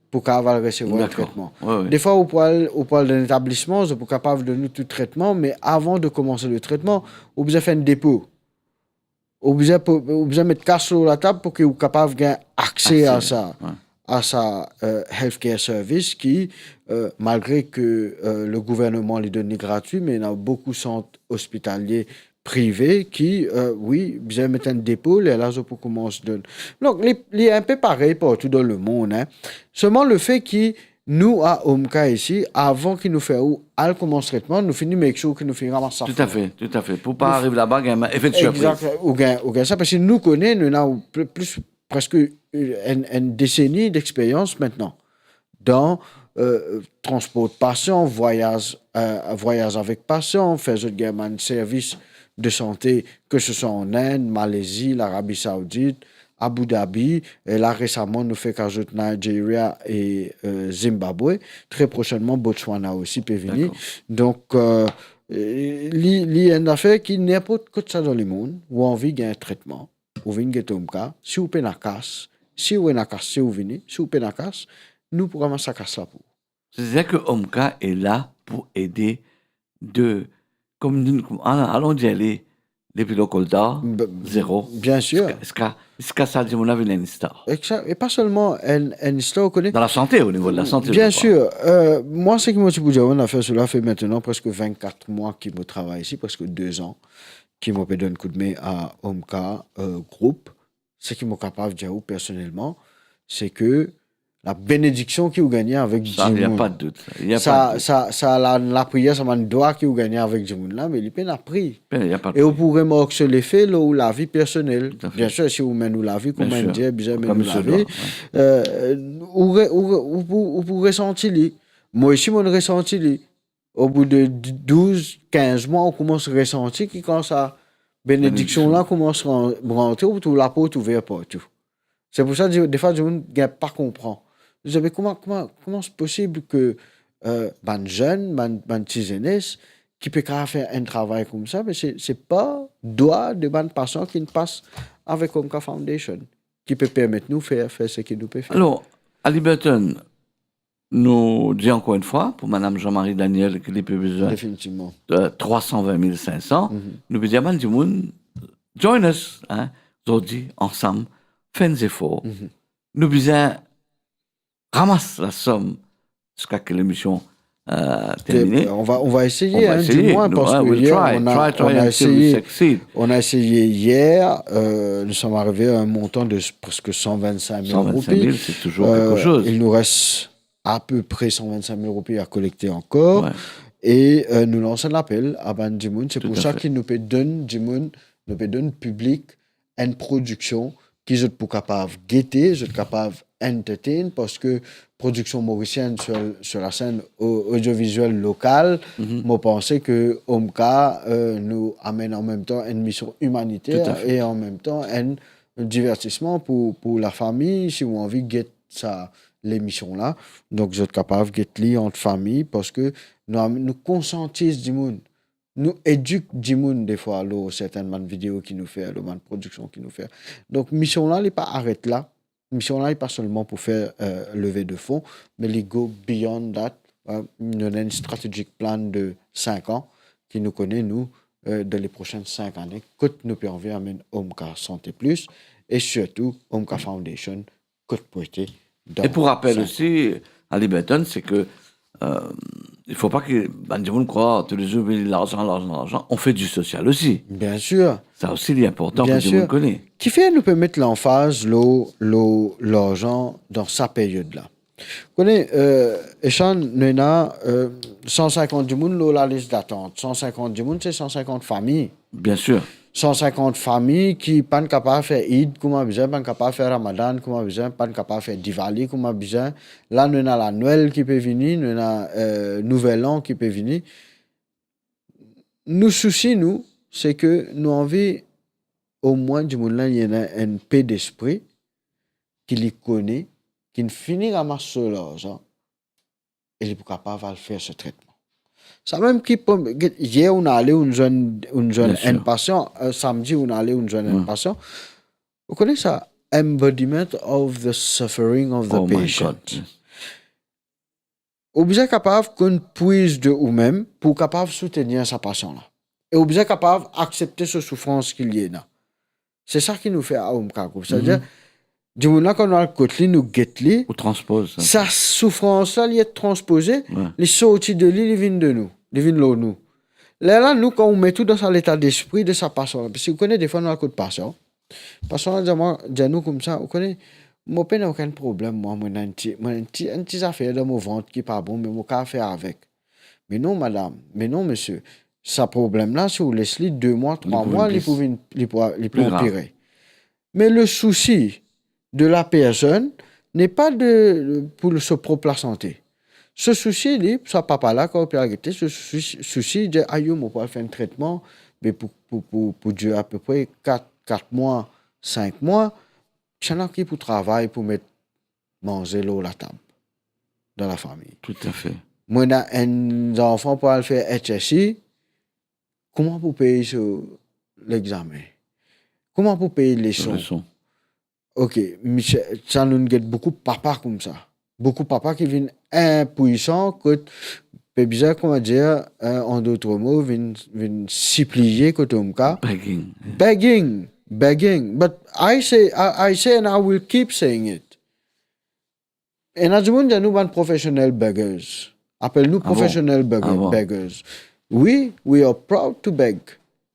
pou kapav al resevwar Dakor. tretman. Wi, wi. Defwa, ou pou al, ou pou al dan enn etablisman, zot pou kapav donn ou tou tretman, me avan de koumans le tretman, ou bizin fer enn depo. Ou bizin pou, ou bizin met kas lor latab pou ki ou kapav gagn akse a Akse, sa, wi. a sa, euh, healthcare service ki, euh, malgre ke, euh, le gouverneman li donn li gratwi, me ena boukou sant ospitalie prive ki, euh, wi, bizin met enn depo, lerla zot pou koumans donn. Donk, li, li enpe parey partou dan lemond, hein. Selman lefe ki nou a Omka isi, avan ki nou fer ou al koumans tretman, nou fini make sure ki nou fini ramas sa fon. Toutafe, toutafe. Pou pa Nou ariv laba, gagn efe de sirpriz. Exact, ou gagn, ou gagn sa, parski nou kone, nou ena pl-, plis, preske, euh, enn, enn deseni dexperyans aster dan, euh, transport pasian, vwayaz, euh, vwayaz avek pasian, fer zot gagn bann servis de sante, ke se swa an Inn, Malezi, Larabi Saoudit, Abu Dhabi, e la resaman nou fek ar zot Nigeria e, euh, Zimbabwe. Tre prosennman, Botswana osi pe vini. Dakor. Donk, euh, li, li enn zafer ki ninport kot sa dan lemond, ou anvi gagn tretman, ou vinn get Omka, si ou pena kas, si ou ena kas, si ou vini, si ou pena kas, nou pou ramas sa kas la pou ou. Setadir ke Omka est là pour aider de, kom nou, kom, al-, alon dir, les, depi le kolda, Be-, zero. bien sûr. Ziska, ziska, ziska sa dimoun la vinn enn star. E sa, e pa selman enn, enn star, ou kone. Dan lasante, o nivo de lasante, Bien je crois. sûr. Euh, mwa, seki mo ti pou dir, mo fer sela fer aster preske vennkat mwa ki mo travay isi, preske de zan ki mo pe donn koudme a Omka, euh, Group. Seki mo kapav dir ou personelman, se ke labenediksion ki ou gagne avek Sa, y a dimoun. pas de doute. Y a Sa, pas de doute. sa, sa la, lapriyer, sa bann dwa ki ou gagne avek dimoun la, me li pena pri. Pena, y a pas de E ou pri. pou remark so lefe lor ou lavi personel. Tout à fait. Bien sûr, si ou menn ou lavi, Bien kouma sûr. dir, bizin menn Comme ou il se lavi. doit, ouais. Euh, ou re-, ou re-, ou pou, ou pou resanti li. Mwa osi, mo resanti li. Au bout de douz, kinz mwa, ou koumans resanti ki kan sa benediksion la Benediksion. koumans ran-, rantre, ou trouv laport ouver partou. Se pou sa, di-, defwa, dimoun gagn pa konpran. Li dir, "Me kouma, kouma, kouma se posib ke, euh, bann zenn, bann, bann ti zenes, ki pe kapav fer enn travay koumsa, me se, se par dwa de bann pasian ki pas avek Omka Foundation, ki pe permet nou fer, fer seki nou pe fer." Alor, Haliburton, nou dir ankor enn fwa, pou madam Jean-Marie Daniel, ki li pe bizin Definitivman. de trwa san vin mil sink san, Mhm. nou pe dir bann dimoun, join us, hein, zordi, ansam, fer enn zefor. Mhm. Nou bizin ramas lasom ziska ke lemision, euh, Te-, termine. on va, on va essayer, On va hein, essayer. du moins, Nous, parce hein, que we'll hier, try, on a, try, try on a until we essayé, succeed. on a essayé hier, euh, nous sommes arrivés à un montant de s-, presque cent vingt-cinq mille roupies. Cent vingt-cinq mille, c'est toujours quelque Euh, chose. il nous reste à peu près cent vingt-cinq mille roupies à collecter encore. Ouais. E, euh, nou lans enn lapel a bann dimoun. Se Tout pou à sa fait. ki nou pe donn dimoun, nou pe donn piblik enn prodiksion ki zot pou kapav gete, zot kapav entertain, parski prodiksion morisienn sur, sur la scène o-, audiovisuelle locale, Mhm. mo panse ke Omka, euh, nou amenn an mem tan enn mision imaniter Tout à fait. e an mem tan enn divertisman pou, pou lafami, si ou anvi get sa lemision la. Donk, zot kapav get li ant fami, parski nou, nou konsiantiz dimoun. Nou edik dimoun defwa lor sertin bann video ki nou fer, lor bann prodiksion ki nou fer. Donk, mision la, li pa aret la. Mision la, li pa selman pou fer, eh, leve de fon, me li go beyond that. Eh, nou ena enn strategic plan de sink an ki nou kone, nou, eh, dan le prosin sink ane, kot nou pe anvi amenn Omka Sante Plis e sirtou Omka Foundation, kot pou ete dan sink an. E pou rapel osi, Ali Burton, se ke, eh, il faut pas que bann dimoun krwar toulezour vinn larzan, larzan, larzan. On fait du social aussi. Bien sûr. Sa osi, li inportan pou dimoun kone. Kifer nou pe met lanfaz lor, lor larzan dan sa period la? Kone, eh, Eshan, nou ena, eh, san sinkant dimoun lor lalis datant. San sinkant dimoun, se san sinkant fami. Bien sûr. San sinkant fami ki pa'nn kapav fer Eid kouma bizin, pa'nn kapav fer Ramadan kouma bizin, pa'nn kapav fer Diwali kouma bizin. La, nou ena Lanwel ki pe vini, nou ena, eh, Nouvel An ki pe vini. Nou sousi, nou, se ke nou anvi omwin dimoun la, li ena enn pe lespri, ki li kone, ki'nn fini ramas so larzan, e li pou kapav al fer so tretman. Samem ki pou, yer ou'nn ale, ou'nn zwenn, ou'nn zwenn enn pasian, eh, samdi ou'nn ale, ou'nn zwenn enn pasian. Ou kone sa, embodiment of the suffering of the patient. Oh my God, yes. Ou bizin kapav konn pwiz de oumem pou kapav soutenir sa pasian la. E ou bizin kapav aksepte so soufrans ki li ena. Se sa ki nou fer a Omka Group. Savedir, dimoun la, kan nou al kot li, nou get li, ou transpoz sa. Sa soufrans la, li et transpoze, li sorti de li, li vinn de nou, li vinn lor nou. Lerla, nou, kan ou met ou dan sa leta lespri de sa pasian la, parski ou kone, defwa nou al kot pasian, pasian la dir mwa, dir nou koumsa, ou kone, mo pena okenn problem, mwa, mo ena enn ti, mo ena enn ti, enn ti zafer dan mo vant ki pa bon, me mo kapav fer avek. Me non, madam, me non, misie, sa problem la, si ou les li de mwa, trwa mwa, li pou vinn, li pou, li pou anpire. Mais le souci de la personne n'est pas de, pour son propre la santé. So sousi, li, sa papa la, kan ou pe al gete, so sousi, sousi, dir, ayo, mo pou al fer enn tretman, me pou, pou, pou, pou dir apepre kat, kat mwa, sink mwa, kisannla ki pou travay pou met manze lor latab dan lafami? Tout à fait. Mo ena enn zanfan pou al fer H S C, kouma pou pey so lexame? Kouma pou pey leson? Leson. Ok, misie, sa nou'nn get boukou papa koumsa. Boukou papa ki vinn inpwisan, kot pe bizin, kouma dir, eh, an dot mo, vinn, vinn sipliye kot Omka. Begging. Begging, begging. But I say, I, I say and I will keep saying it. Ena dimoun dir nou bann professional beggars. Apel nou professional beggar-, beggars. We, we are proud to beg.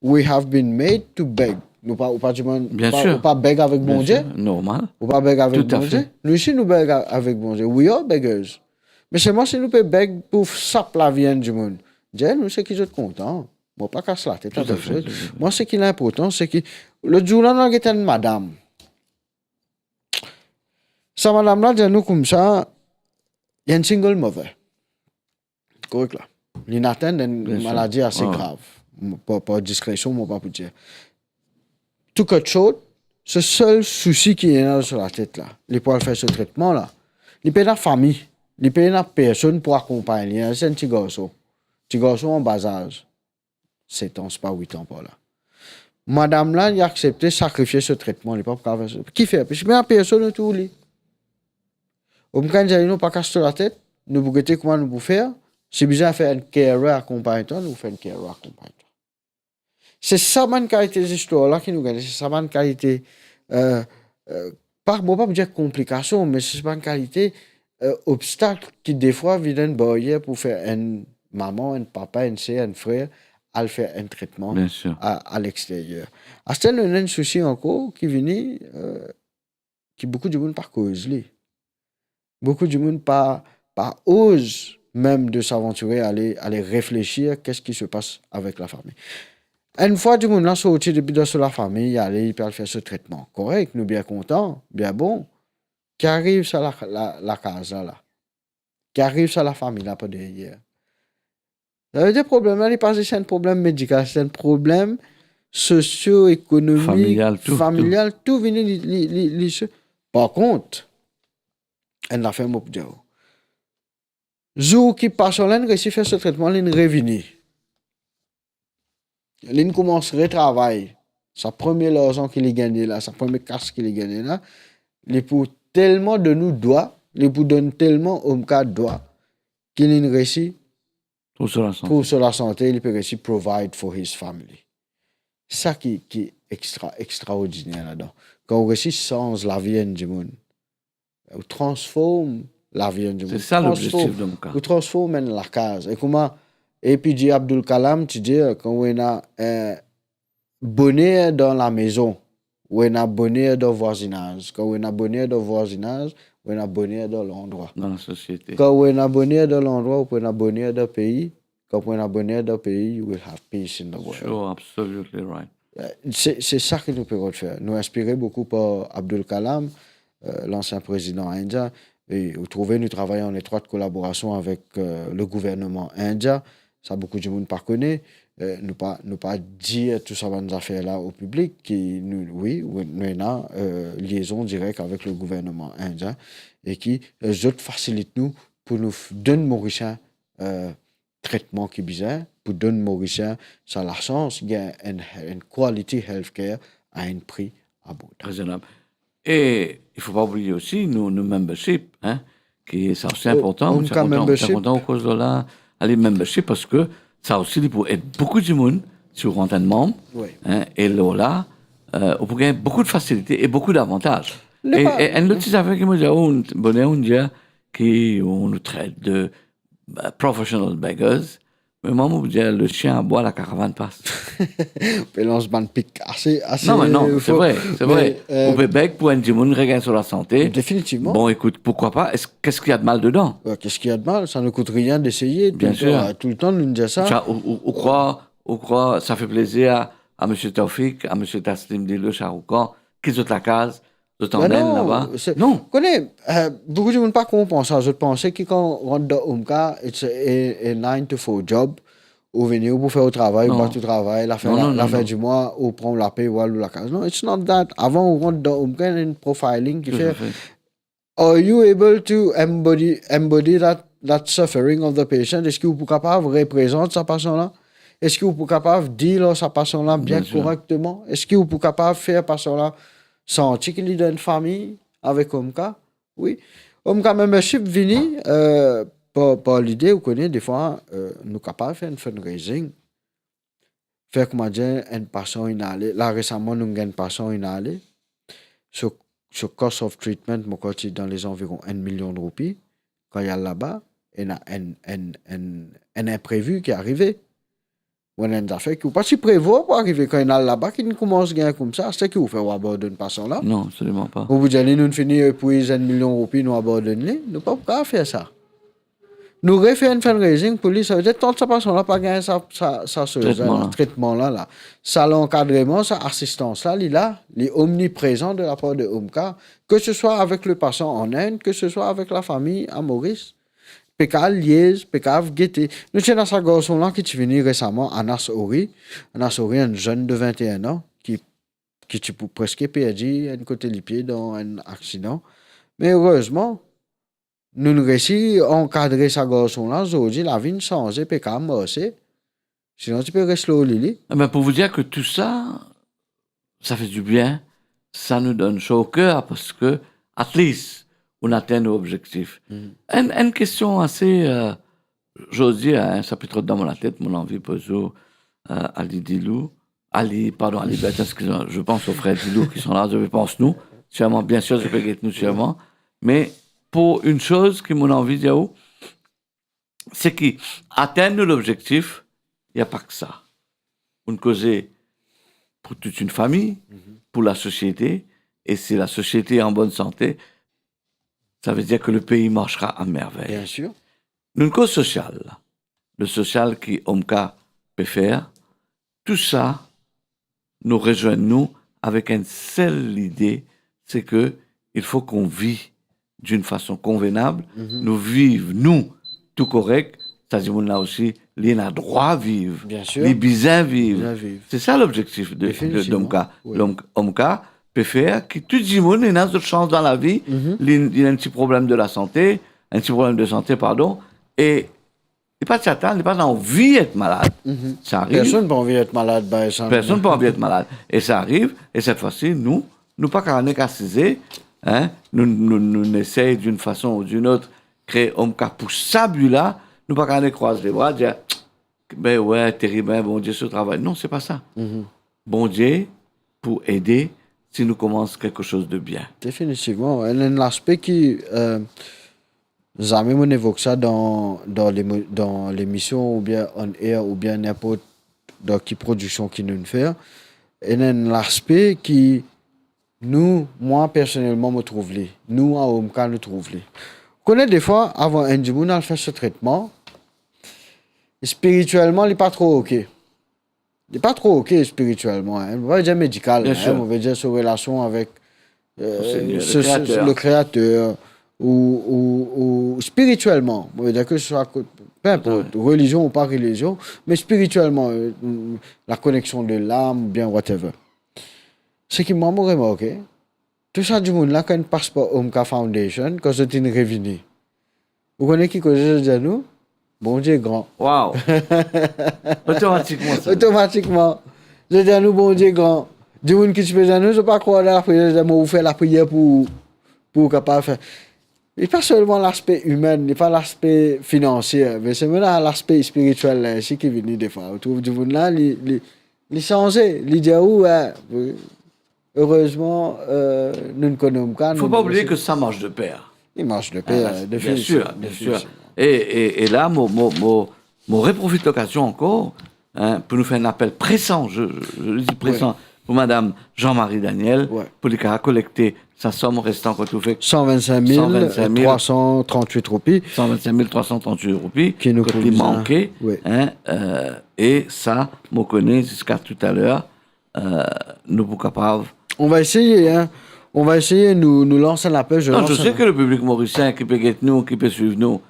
We have been made to beg. Nou pa, ou pa dimann, ou pa, ou pa beg avek Bondie. Bien sûr, normal. Ou pa beg avek Bondie. Tout à fait. Nou osi, nou beg a-, avek Bondie. We are beggars. Me selman si nou pe beg pou sap lavi enn dimoun, dir nou seki zot kontan. Mo pa kas latet avek zot. Tout à fait, tout à fait. Mwa, seki inportan, seki, lot zour la, nou al get enn madam. Sa madam la dir nou koumsa, li enn single mother. Korek la. Li inn atenn enn maladi ase grav. Bien sûr. Par, par diskresion, mo pa pou dir. To cut short, so sel sousi ki ena dan so latet la, li pou al fer so tretman la. Li pena fami, li pena personn pou akonpagn li. Li enn ti garson. Ti garson an ba-z-az. Set an, se pa wit an par la. Madam la, li aksepte sakrifie so tretman, li pa pou kapav fer sa. Kifer? Parski pena personn otour li. Omka inn dir li, non, pa kas to latet, nou pou gete kouma nou pou fer. Si bizin fer enn carer akonpagn twa, nou fer enn carer akonpagn twa. Se sa bann kalite zistwar la ki nou gagne, se sa bann kalite, eh, eh, pa, mo pa pou dir konplikasion, me se sa bann kalite, eh, obstak ki defwa vinn enn baryer pou fer enn mama, enn papa, enn ser, enn frer al fer enn tretman a, a lexteryer. Bien sûr. Aster nou ena enn sousi ankor ki vini, eh, ki boukou dimoun pa koz li. Boukou dimoun pa, pa oz mem de s'aventurer, ale, ale reflesir, qu'est-ce qui se passe avec la famille. Enn fwa dimoun la sorti depi dan so lafami, li ale, li pe al fer so tretman. Korek, nou bien kontan, bien bon. Ki ariv sa la, la, lakaz la, la? Ki ariv sa lafami la par deryer? Savedir problem la, li pa zis enn problem medikal, se enn problem sosio-ekonomik, familial, tou, tou. Familial, tou vini, li, li, li, li se-, par kont, enn zafer mo pou dir ou. Zour ki pasion la inn resi fer so tretman, li'nn revini. Li'nn koumans retravay. Sa premie larzan ki li gagne la, sa premie kas ki li gagne la, li pou telman donn ou dwa, li pou donn telman Omka dwa, ki li'nn resi Trouv so lasante. Trouv so lasante, li pe resi provide for his family. Sa ki, ki extra, extraordiner ladan. Kan ou resi sanz lavi enn dimoun, ou transform lavi enn dimoun. Se sa lobzektif Omka. Ou transform enn lakaz. E kouma A P J Abdul Kalam ti dir, kan ou ena, eh, boner dan lamezon, ou ena boner dan vwazinaz. Kan ou ena boner dan vwazinaz, ou ena boner dan landrwa. Dan lasosiete. Kan ou ena boner dan landrwa, ou pou ena boner dan pei. Kan ou pou ena boner dan pei, you will have peace in the world. Sure, absolutely right. Eh, se, se sa ki nou pe rod fer. Nou inspire boukou par Abdul Kalam, eh, lansien prezidan indien, e ou trouve nou travay an etrwat kolaborasion avek, eh, le gouverneman indien. Sa boukou dimoun pa kone. Eh, nou pa, nou pa dir tou sa bann zafer la o piblik ki nou, wi, nou ena, eh, liezon direk avek le gouverneman indien e ki, eh, zot fasilit nou pou nou f-, donn Morisien, eh, tretman ki bizin, pou donn Morisien sa lasans gagn enn, enn quality healthcare a enn pri abordab. Rezonab. E il faut pas oublier aussi nou, nou membership, hein, ki sa osi inportan. Omka membership. Kontan ou koz la, ale membership, parski sa osi li pou ed boukou dimoun, si ou rant enn manm, wi, hein, e lor la, eh, ou pou gagn boukou de fasilite e boukou davantaz. E, e enn lot ti zafer ki mo dir, ou, boner ou dir ki ou nou tret de, eh, professional beggars, me mwa mo pou dir, le chien aboie, la caravane passe. Pe lans bann pik ase, ase fo. Non, me non, se vre, se vre. Ou pe beg pou enn dimoun regagn so lasante. Definitivman. Bon, ekout, pourquoi pas? Est-ce, qu'est-ce qu'il y a de mal dedans? Ouais, qu'est-ce qu'il y a de mal? Ça ne coûte rien d'essayer. Bien sûr. Toultan, toultan nou dir sa. Sa, ou, ou, ou krwar, ou krwar sa fer plezir a, a misie Taoufik, a misie Taslim Dilo, Shahrukh Khan, ki zot lakaz, zot anmenn laba. Non. Kone, eh, boukou dimoun pa konpran sa. Zot panse ki kan ou rant dan Omka, it's a, a, a nine to four job, ou vini, ou pou fer ou travay, ou bat ou travay, lafin, lafin di mwa, ou pran ou lape, ou al ou lakaz. Non, it's not that. Avan ou rant dan Omka, ena enn profiling ki fer. Are you able to embody, embody that, that suffering of the patient? Eski ou pou kapav reprezant sa pasion la? Eski ou pou kapav deal ar sa pasion la bien korekteman? Eski ou pou kapav fer pasion la santi ki li dan enn fami avek Omka? Wi. Omka membership vini, eh, par, par lide, ou kone, defwa, eh, nou kapav fer enn fundraising. Fer koumadir enn pasion inn ale. La, resaman, nou gagn enn pasion inn ale. So, so cost of treatment, mo krwar ti dan lezanviron enn milion roupi. Kan li al laba, ena enn, enn, enn, enn inprevi ki arive. Ou ena enn zafer ki ou pa ti prevwar pou arive, kan inn al laba, ki inn koumans gagn koumsa, se ki ou fer, ou abandonn pasion la? Non, absoliman pa. Ou pou dir li, nou fini epwiz enn milion roupi, nou abandonn li? Nou pa pou kapav fer sa. Nou refer enn fundraising pou li, savedir tant sa pasion la pa gagn sa, sa, sa soz la, tretman la, sa lankadreman, sa asistans la, li la, li omniprezan de lapar de Omka, ke se swa avek le pasion an Inde, ke se swa avek lafami a Moris. Pe kav liez, pe kav gete. Nou ti ena sa garson la ki ti vini resaman, Anas Ori. Anas Ori, enn zenn de vinte-e-enn an, ki, ki ti pou preske perdi enn kote lipie dan enn aksidan. Me erezman, nou resi ankadre sa garson la, zordi lavi inn sanze, pe kav marse. Sinon, ti pe res lor li, li. Ebe, pou vous dire que tout ça, ça fait du bien, ça nous donne chaud au cœur, parce que, at least, on atteint nos objectifs. Mhm. Enn, enn kestion ase, euh, zordi, hein, sa pe trot dan mo latet, mo anvi poz ou, euh, Ali Dilou, Ali, pardon, Ali Bertin, excusez-moi, je pense aux frères Dilou qui sont là, je pense nous, sûrement, bien sûr, je peux get nous sûrement, mais pour une chose ki mo anvi dir ou, se ki atenn nou lobzektif, il y a pas que ça. Ou koze pour toute une famille, mhm, pour la société, et si la société est en bonne santé, ça veut dire que le pays marchera à merveille. Bien sûr. Nou koz sosial, le sosial ki Omka pe fer, tou sa, nou rezwenn nou avek enn sel lide, se ke il faut qu'on vit d'une façon convenable, mhm, nou viv, nou, tou korek, sa dimoun la osi, li ena drwa viv, bien sûr, li bizin viv. Bizin viv. Se sa lobzektif de, de, definitivman, d'Omka. Wi. L'Om-, Omka, pe fer ki tou dimoun ena zot sans dan lavi, li, li ena enn ti problem de lasante, enn ti problem de sante, pardon, e li pa ti atann, li pa ti anvi et malad. Sa ariv. Personn pa anvi et malad, par exanp. Personn pa anvi et malad. E sa ariv, e set fwa si, nou, nou pa kapav nek asize, hein, nou, nou, nou esey d'une façon ou d'une autre, kree, om ka pous sa bi la, nou pa kapav nek krwaz lebra, dir, "Be we, terib, hein, Bondie so travay." Non, se pa sa. Bondie pou ede si nou koumans kiksoz de bien. Definitivman, enn, enn laspe ki, euh, zame mo evok sa dan, dan lemo-, dan lemision oubien on air oubien ninport dan ki prodiksion ki nou fer. Enn, enn laspe ki nou, mwa personelman, mo trouv li. Nou, a Omka, nou trouv li. Ou kone, defwa, avan enn dimoun al fer so tretman, spiritielman, li pa tro oke. Li pa tro oke spiritielman, hein. Mo pa dir medikal, bien sir, hein, mo ve dir so relasion avek, euh, Seigneur, le Créateur, le Créateur, ou, ou, ou spiritielman, mo ve dir ke swa ko-, pe inport, relizion ou pa relizion, me spiritielman, euh, la koneksion de lam, oubien whatever. Seki mwa, mo remarke, tou sa dimoun la, kan inn pas par Omka Foundation, kan zot inn revini, ou kone ki koze zot dir nou? Bondie gran. Wow. Otomatikman sa. Otomatikman. Zot dir nou Bondie gran. Dimoun ki ti pe dir nou, zot pa krwar dan lapriyer, zot dir, "Mo, ou fer lapriyer pou, pou ou kapav fer." Li pa selman laspe imin, li pa laspe finansie, me se mem laspe spiritiel la isi ki vini defwa. Ou trouv dimoun la, li, li, li sanze, li dir ou, "Eh, erezman, euh, nou konn Omka." Fo pa oubliye ke sa mars de per. Li mars de per, bien sir, bien sir. E, e, e la, mo, mo, mo, mo reprofit lokazion ankor, hein, pou nou fer enn apel presan, je, je, je le dis presan, pou madam Jean-Marie Daniel, pou li kapav kolekte sa som restan kot ou fer san vennsenk mil trwa san trannwit roupi. San vennsenk mil trwa san trannwit roupi, ki nou kot li manke, hein, euh, e sa, mo kone ziska toutaler, euh, nou pou kapav. On va essayer, hein. On va essayer, nou, nou lans enn apel, je lance un. Non, je sais que le public morisien ki pe get nou, ki pe swiv nou,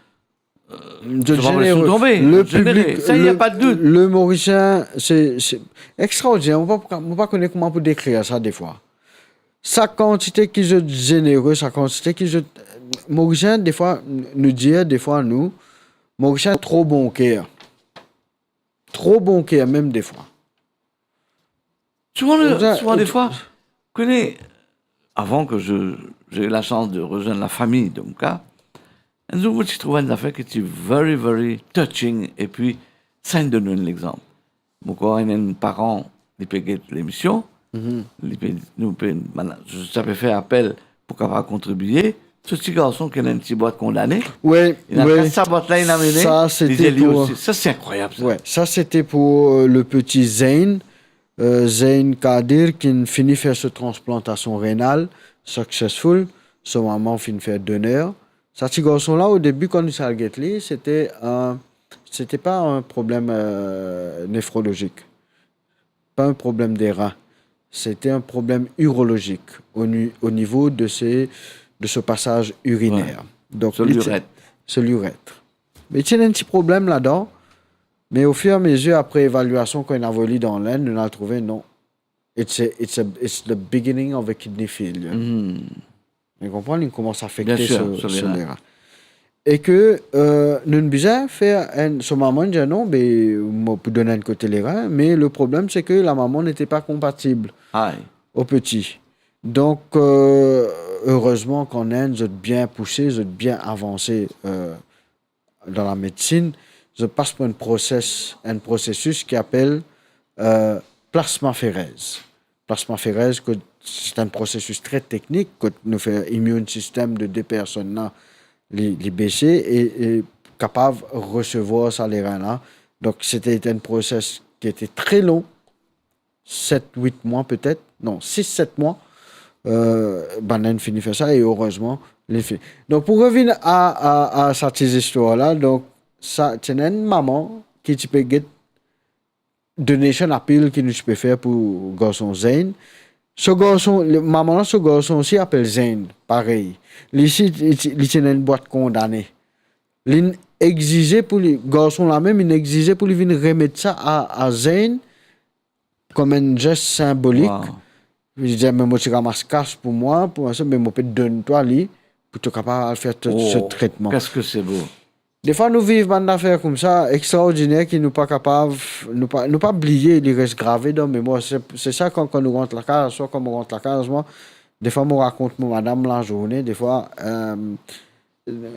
euh, zot pa pou les tonbe, zot zenere. Sa, y a pas de doute. Le Morisien, se, se extraordiner. Mo pa, mo pa kone kouma pou dekrir sa defwa. Sa kantite ki zot zenere, sa kantite ki zot, Morisien, defwa, nou dir, defwa, nou, Morisien tro bon ker. Tro bon ker mem defwa. Souvan, souvan defwa, kone, avan ke je, j'ai eu la chance de rejoindre la famille d'Omka, enn zour mo ti trouv enn zafer ki ti very, very touching, epi sa inn donn nou enn lexanp. Mo krwar enn, enn paran, li pe get lemision, li pe, nou pe, sa pe fer apel pou kapav kontribie. So ti garson ki ena enn ti bwat kondane. Wi, wi. Li inn kas sa bwat la, li inn amene, li dir li osi. Sa, se inkrwayab, sa. Wi, sa, sete pou, euh, le peti Zein, euh, Zein Kadir, ki finn fini fer so transplantasion renal, successful, so mama finn fer doner. Sa ti garson la, o debi, kan nou ti al get li, sete, euh, sete pa enn problem, euh, nefrolozik. Pa enn problem de rin. Sete enn problem irolozik o ni-, o nivo de se, de so pasaz iriner. Wi. Donk, so li ti-, liret. So liret. Me ti ena enn ti problem ladan, me o fir e a mezir, apre evaliasion, kan inn avoy li dan Lenn, nou al trouve, non. It's a, it's a, it's the beginning of a kidney failure. Hmm. Ou konpran, li koumans afekte so, so lera. Bien sir, so lera. E ke, euh, nou bizin fer enn, so mama dir non, be, mo pou donn enn kote lera, me le problem, se ke la mama n'était pas compatible au petit. Donk, euh, erezman, kanmem, zot bien pouse, zot bien avanse, euh, dan lamedsin, zot pas par enn proses, enn prosesis ki apel, euh, plasmaférèse. Plasmaférèse, kot se enn prosesis tre teknik, kot nou fer immune system de de personn la, li, li bese e, e kapav resevwar sa lera la. Donk, sete enn proses ki ete tre lon, set, wit mwa petet, non, sis, set mwa, euh, bann inn fini fer sa, e erezman, li fini. Donk, pou revinn a, a, a sa ti zistwar la, donk, sa, ti ena enn mama ki ti pe get donation appeal ki nou ti pe fer pou garson Zein. So garson, le, mama la, so garson osi apel Zein, parey. Li osi, li ti, li ti ena enn bwat kondane. Li inn exize pou li, garson la mem, inn exize pou li vinn remet sa a, a Zein, kom enn zes sinbolik. Wow. Li dir, "Me mo ti ramas kas pou mwa, pou sa, me mo pe donn twa li, pou to kapav al fer to, oh, so tretman." Qu'est-ce que c'est beau. Defwa nou viv bann zafer koumsa, extraordiner, ki nou pa kapav, nou pa, nou pa bliye, li res grave dan memwar. Se, se sa, kan, kan nou rant lakaz, swa kan mo rant lakaz, mwa, defwa mo rakont mo madam lazourne, defwa, euh,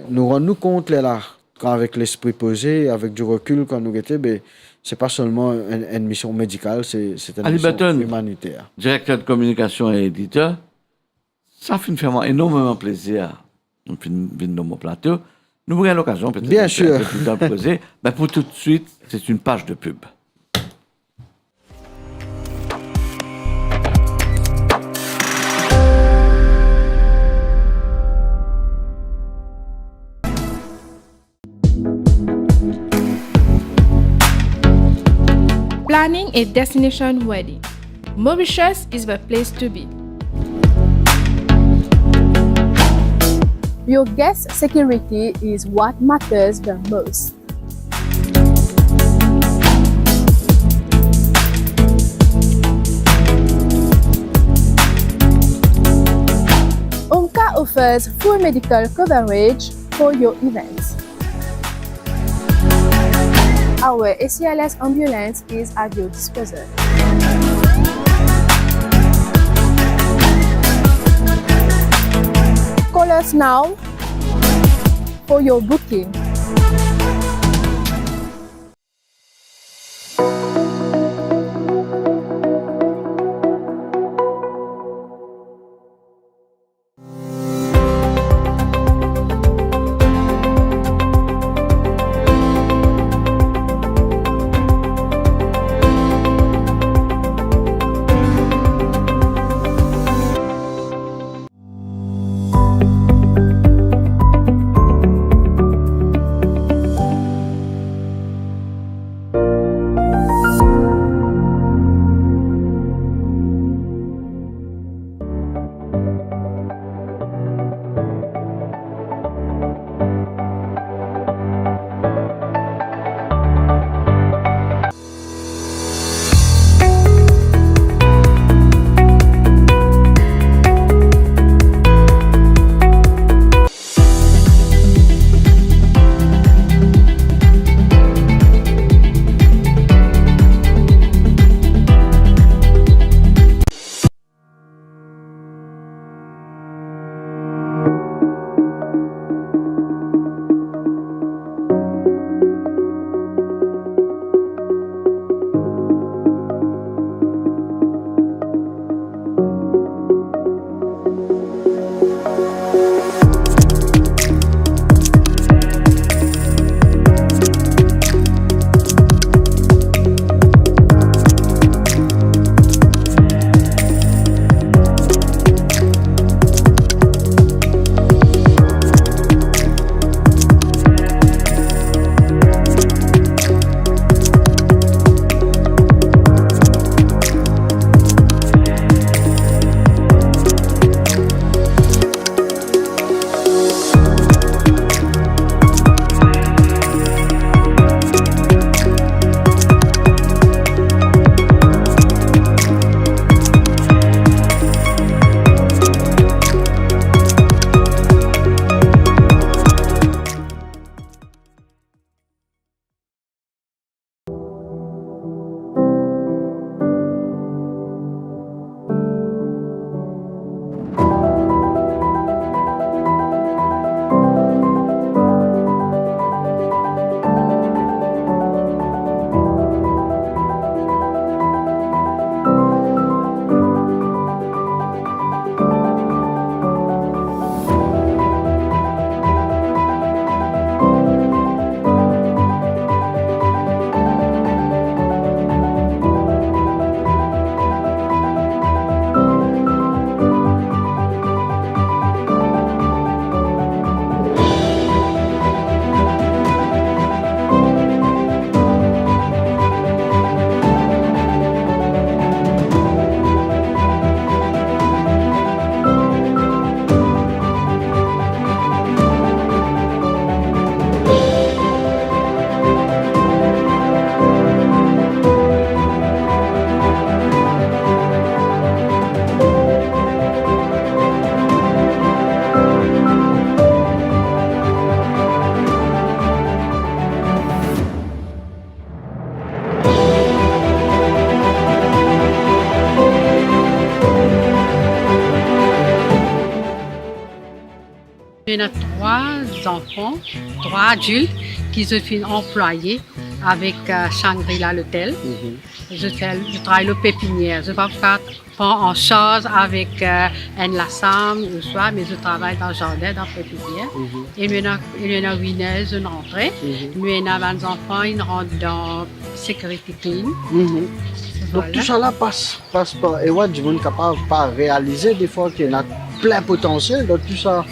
nou rann nou kont lerla, avek lespri poze, avek di rekil, kan nou gete, be, se pa selman enn, enn mision medikal, se, se enn mision imaniter. Ali Burton, direkter de kominikasion e editer, sa finn fer mwa enormeman plezir, ou finn vinn dan mo plato. Nou pou gagn lokazion, petet, bien sir, enn pe pli tar pou koze. Me pou toutswit, se enn paz de pib. Planning a destination wedding. Mauritius is the place to be. Your guest security is what matters the most. Umka offers full medical coverage for your events. Our A C L S ambulance is at your disposal. Call us now for your booking. Ena trwa zanfan, trwa adilt ki zot finn anplwaye avek, eh, Shangri-La Lotel. Mhm. Zot fer, zot travay lor pepinier. Zot pa pou pran an sarz avek, eh, enn lasam ouswa, me zot travay dan zardin, dan pepinier. Mhm. E nou ena, e nou ena wit-er zot rantre. Mhm. Nou ena bann zanfan, inn rant dan security clean. Mhm. Donk, tou sa la pas, pas par Ewad, dimoun kapav pa realize defwa ki ena plin potansiel dan tou sa,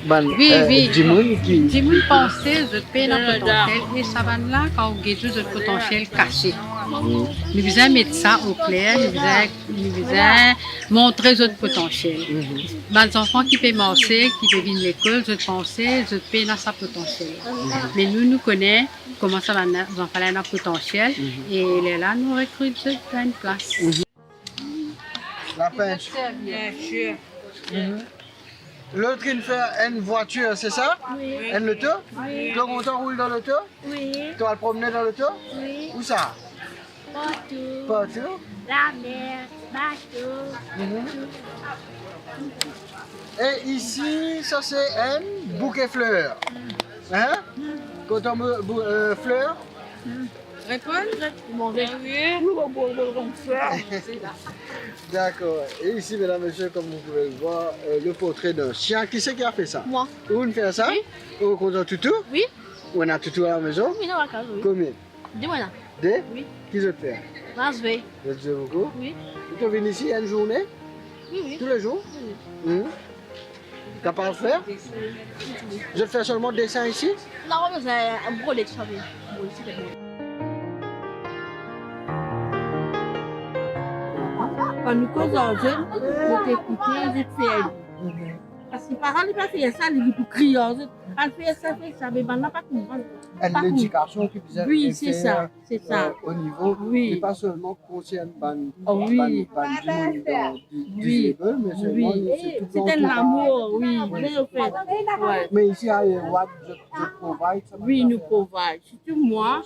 bann, wi, eh, wi, dimoun ki, dimoun panse zot pena potansiel, e sa bann la, kan ou get zot, zot potansiel kase. Mm. Nou bizin met sa okler, nou bizin, nou bizin montre zot potansiel. Mhm. Bann zanfan ki pe marse, ki pe vinn lekol, zot panse zot pena sa potansiel. Mhm. Me nou, nou kone kouma sa bann zanfan la ena potansiel, mhm, e lerla nou rekrit zot dan enn klas. Mhm. Lapin. Bien sir. Mhm. Lot inn fer enn vwatir, se sa? Wi. Enn loto? Wi. To kontan roul dan loto? Wi. To al promne dan loto? Wi. Ousa? Partou. Partou? Lamer, bato, mhm, tou. E isi, sa se enn bouke fler. Hein? Kontan bou-, bou-, eh, fler? Reponn? Mon rêve. Dakor. E isi, medam, mesie, comme vous pouvez le voir, euh, le portrait d'un chien. Qui c'est qui a fait ça? Moi. Ou inn fer sa? Wi. Ou kontan toutou? Wi. Ou ena toutou a la maison? Wi, dan lakaz, wi. Konbien? De, mwa la. De? Wi. Ki zot fer? Mwa zwe. Zot zwe boukou? Wi. Ou to vinn isi enn zourne? Wi, wi. Tou le zour? Wi, wi. Mhm. Kapav fer? Zot fer selman desin isi? Non, pa bizin, brode tou sa, wi. Brode, se bon. Kan nou koz ar zot, zot ekoute, zot fer li. Parski paran li pa fer sa, li, li pou kriy ar zot, al fer sa, fer sa, me bann la pa konpran. Enn ledikasion ki bizin, wi, se sa, se sa, euh, o nivo, wi, e pa selman konsern bann, oh, wi, bann, bann dimoun, euh, di-, wi, disable, me selman, wi, se tou, se enn lamour, wi, wi, an fet. Wi. Me isi, a Ewad, zot, zot provide sa, wi, nou provide. Sirtou mwa,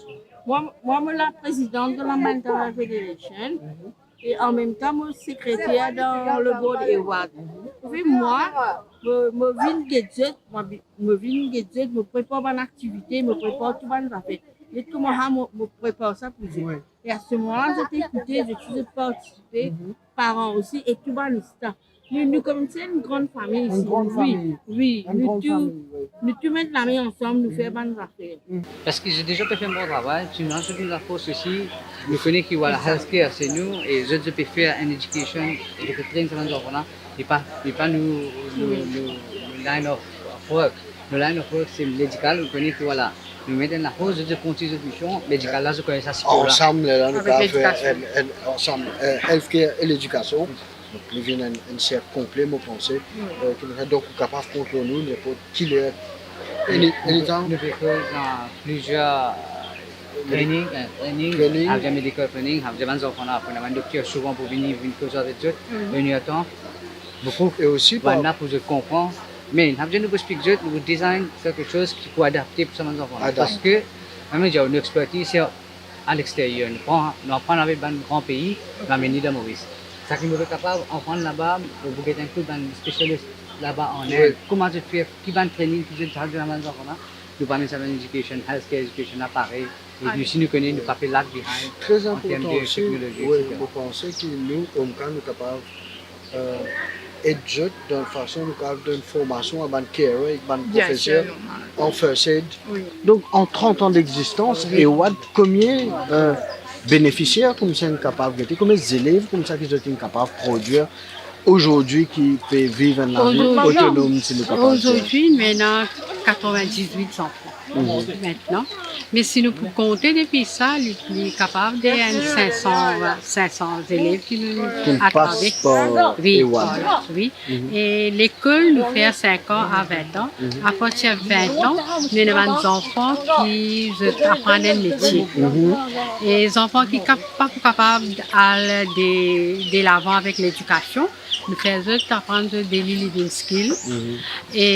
mwa, mwa, mo la prezidan de la Mental Health Federation. Mhm. E an mem tan, mo sekreter dan le board Ewad. Epi mwa, mo, mo vinn get zot, mo vi-, mo vinn get zot, mo prepar bann aktivite, mo prepar tou bann zafer. Met kouma sa, mo, mo prepar sa pou zot. Wi. E a se moman la, zot ekoute, zot, zot partisipe, mhm, paran osi, e tou bann staf. Nou, nou koumsa enn gran fami isi. Enn gran fami. Wi, wi. Enn gran fami, wi. Nou tou, nou tou met lame ansam, nou fer bann zafer. Parski zot deza pe fer bon travay, si nou donn zot lafors osi, nou kone ki, vwala, healthcare se nou, e zot, zot pe fer enn education, e zot pe train sa bann zanfan la, e pa, e pa nou, nou, wi, nou, nou line of, of work. Nou line of work se ledikal, nou kone ki, vwala, nou met enn lafors, zot, zot kontign zot mision, ledikal la, zot kone sa sipor la. Ansam, la, nou... Avek ledikasion. Kapav fer enn, enn, ansam, euh, healthcare e ledikasion. Donk, li vinn enn, enn serk konple, mo panse. Wi. Euh, koumsa, donk, ou kapav kont lor nou, ninport ki ler. Any, anytime. Nou, nou pe koz dan plizier, euh, training, euh, training, training. Avek medical training, avek bann zanfan la, pou nou amenn dokter souvan pou vini, vinn koz avek zot, wi, vinn atann. Boukou. E osi, bann la pou zot konpran. Me, nou pa bizin nou explik zot, nou design kiksoz ki pou adapte pou sa bann zanfan la. Adapte. Parski, mem nou dir, nou expertise, se a lexteryer. Nou pran, nou aprann avek bann gran pei, nou amenn li dan Moris. Seki nou pe kapav aprann laba, nou pou get enn kou bann spesialis laba an Inn. Wi. Kouma zot fer, ki bann training ki zot al donn bann zanfan la, nou pou amenn sa bann education, healthcare education la parey. E nou, si nou kone, nou pa pe lag behind an term de teknolozi, etsetera. Tre inportan osi, wi, mo panse ki nou, OMCA, nou kapav euh, ed zot dan fason nou kapav donn formasion a bann carer ek bann profeser an first aid. Bien sir, normal. Wi. Donk, an trant an degzistans, wi, Ewad, konbien, euh, benefisier koumsa inn kapav gete, konbien zelev koumsa ki zot inn kapav prodwir azordi ki pe viv enn lavi otonom, si nou kapav dir? Azordi, nou ena katrevin-diz-wit zanfan. Mhm. Aster. Me si nou pou konte depi sa, li, li kapav de enn sink san, sink san zelev ki nou... Ki pas par Ewad. Wi, wi. Mhm. E lekol, nou fer sink an a vin an. Mhm. Apartir vin an, nou ena bann zanfan ki zot aprann enn metie. Mhm. E zanfan ki kap-, pa pou kapav al de, de lavan avek ledikasion, Nou fer zot aprann zot daily living skill. Mhm. E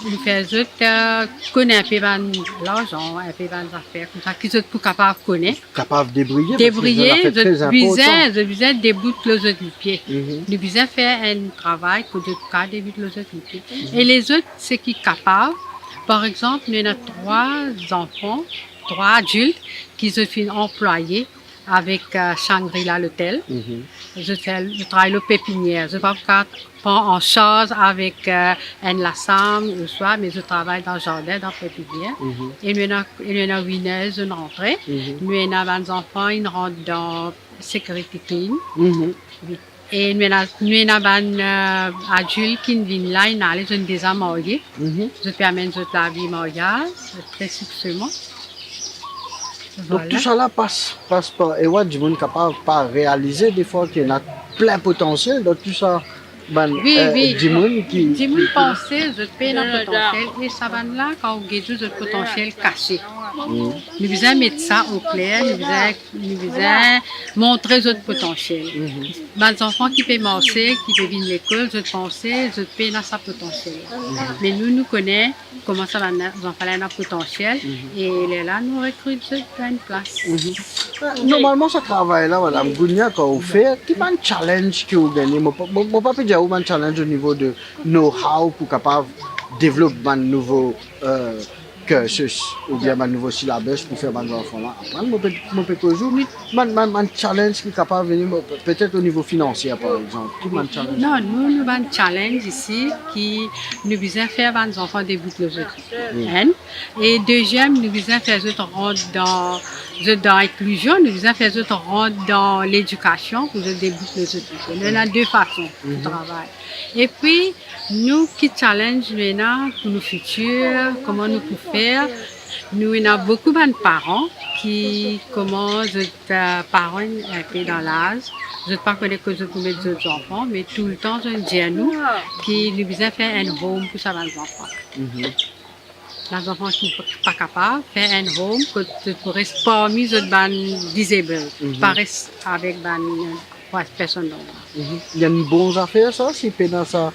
nou fer zot, eh, kone inpe bann larzan, inpe bann zafer koumsa ki zot pou kapav kone. Kapav debriye, parski zot bizin, zot bizin debout lor zot lipie. Mhm. Nou bizin fer enn travay kot zot kapav debout lor zot lipie. Mhm. E lezot, seki kapav, par exanp, nou ena trwa zanfan, trwa adilt ki zot finn anplwaye avek, eh, Shangri-La Lotel. Mhm. Zot fer, zot travay lor pepinier. Zot pa pou kapav pran an sarz avek, eh, enn lasam ouswa, me zot travay dan zardin, dan pepinier. Mhm. E nou ena, e nou ena winner, zot rantre. Mhm. Nou ena bann zanfan, inn rant dan security team. Mhm. Wi. E nou ena, nou ena bann, eh, adilt ki vinn la, inn ale, zot deza marye. Mhm. Zot pe amenn zot lavi maryaz, tre sikseman. Donk, tou sa la pas, pas par, e wi, dimoun kapav pa realize defwa ki ena plin potansiel dan tou sa, bann, eh, dimoun ki, dimoun ki panse zot pena potansiel, e sa bann la, kan ou get zot, zot potansiel kase. Mm. Nou bizin met sa okler, nou bizin, nou bizin montre zot potansiel. Mhm. Bann zanfan ki pe marse, ki pe vinn lekol, zot panse zot pena sa potansiel la. Mhm. Me nou, nou kone kouma sa bann zanfan la ena potansiel, mhm, e lerla nou rekrit zot dan enn plas. Mhm. Normalman, sa travay la, madam Gounia, kan ou fer, ki bann challenge ki ou gagne? Mo pa, mo, mo pa pe dir ou bann challenge o nivo de know-how pou kapav devlop bann nouvo, eh, cursus oubien bann nouvo syllabus pou fer bann zanfan la aprann. Mo pe, mo pe koz ou, bann, bann, bann challenge ki kapav vini, mo, petet o nivo finansie, par exanp. Ki bann challenge? Non, nou, nou bann challenge isi ki nou bizin fer bann zanfan debout lor zot. Mm. Enn. E deziem, nou bizin fer zot rant dan, zot dan inklizion, nou bizin fer zot rant dan ledikasion pou zot debout lor zot. Nou ena de fason pou, mhm, travay. Epi, nou, ki challenge nou ena pou nou fitir, kouma nou pou fer? Nou ena boukou bann paran ki, kouma zot, eh, paran inpe dan laz, zot pa kone kot zot pou met zot zanfan, me toultan zot dir nou ki nou bizin fer enn home pou sa bann zanfan. Mhm. Bann zanfan ki pa kapav, fer enn home kot zot pou res parmi zot bann disabled, mhm, pa res avek bann, eh, personn normal. Mhm. Li enn bon zafer sa, si pena sa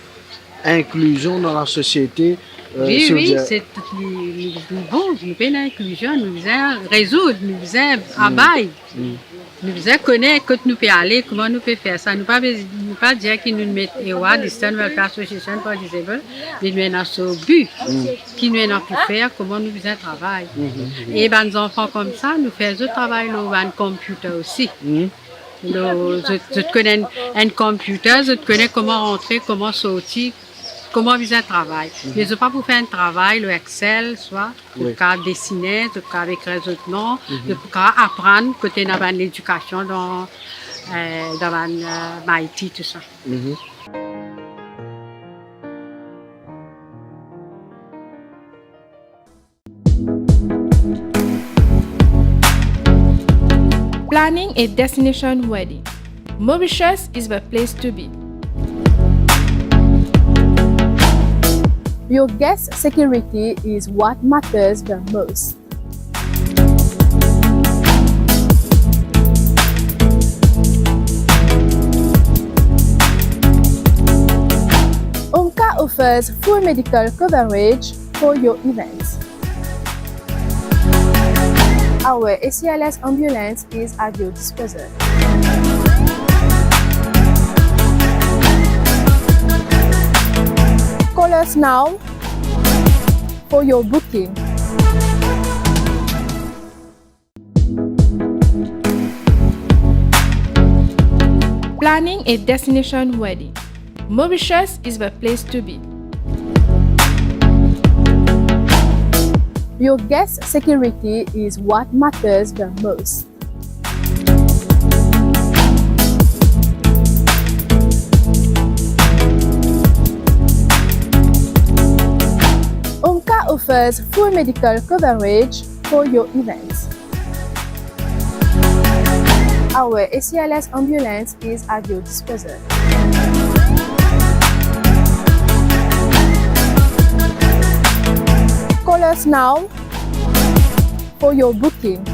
inklizion dan lasosiete, eh, wi, si ou wi, dir se tou li, li, li bon, nou pena inklizion, nou bizin rezoud, nou bizin, mm, abay. Mm. Nou bizin kone kot nou pe ale, kouma nou pe fer sa. Nou pa be-, nou pa dir ki nou met Ewa, Eastern Welfare Association for Disabled, me nou ena so bi, mm, ki nou ena pou fer, kouma nou bizin travay. Mm, mm, mm. E bann zanfan koumsa, nou fer zot travay lor bann computer osi. Mm. Lor, zot, zot kone enn, enn computer, zot kone kouma rantre, kouma sorti, kouma bizin travay. Mhm. Me zot pa pou fer enn travay lor Excel, swa, wi, zot kapav desine, zot kapav ekrir zot non, mhm, zot pou kapav aprann kot ena bann ledikasion dan, eh, dan bann, eh, MIT, tou sa. Mhm. Planning a destination wedding. Mauritius is the place to be. Your guest security is what matters the most. Umka offers full medical coverage for your events. Our A C L S ambulance is at your disposal. Call us now for your booking. Planning a destination wedding. Mauritius is the place to be. Your guest security is what matters the most. Umka offers full medical coverage for your events. Our A C L S ambulance is at your disposal. Call us now for your booking.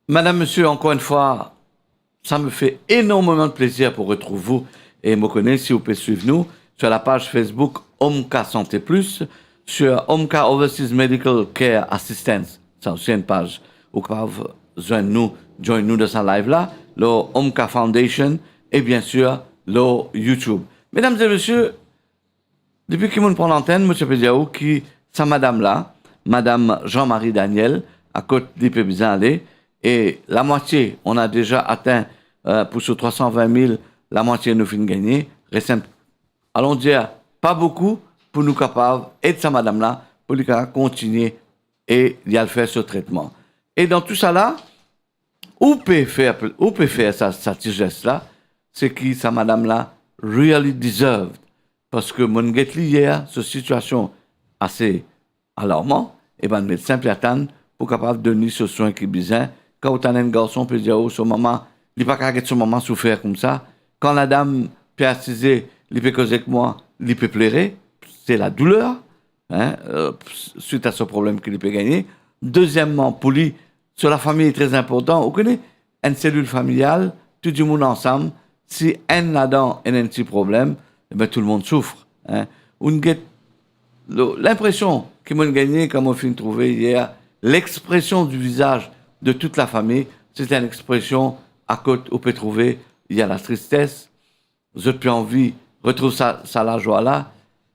Madame, monsieur, encore une fois, ça me fait énormément de plaisir pour retrouver vous. Et me connais, si vous pouvez suivre nous sur la page Facebook Omka Santé Plus, sur Omka Overseas Medical Care Assistance. Ça aussi une page où vous pouvez joindre nous, joindre nous dans sa live là, le Omka Foundation et bien sûr le YouTube. Mesdames et messieurs, depi ki mo pran lantenn, mo ti pe dir ou ki sa madam la, Madame Jean-Marie Daniel, akot li pe bizin ale, e lamwatie, on a deja atin, euh, pou so trwa san vin mil, lamwatie nou finn gagne, res enn, alon dir, pa boukou, pou nou kapav ed sa madam la, pou li kapav kontigne e li al fer so tretman. E dan tou sa la, ou pe fer, ou pe fer sa, sa ti zes la, se ki sa madam la really deserved. Parski mo get li yer, so sitiasion ase alarman, e bann medsin pe atann pou kapav donn li so swin ki bizin. Kan ou tann enn garson pe dir ou so mama, li pa kav get so mama soufer koumsa. Kan ladam pe asize, li pe koz ek mwa, li pe plere, se ladouler, hein, euh, swit a so problem ki li pe gagne. Dezieman, pou li, so lafami tre inportan. Ou kone, enn selil familial, tou dimoun ansam, si enn ladan ena enn ti problem, e ben, tou lemonn soufr, hein. Ou get lo-, linpresion ki mo gagne kan mo finn trouve yer, l'expression du visage de toute la famille, se enn expresion akot ou pe trouve, ena latristes, zot pe anvi retrouv sa, sa lazwa la.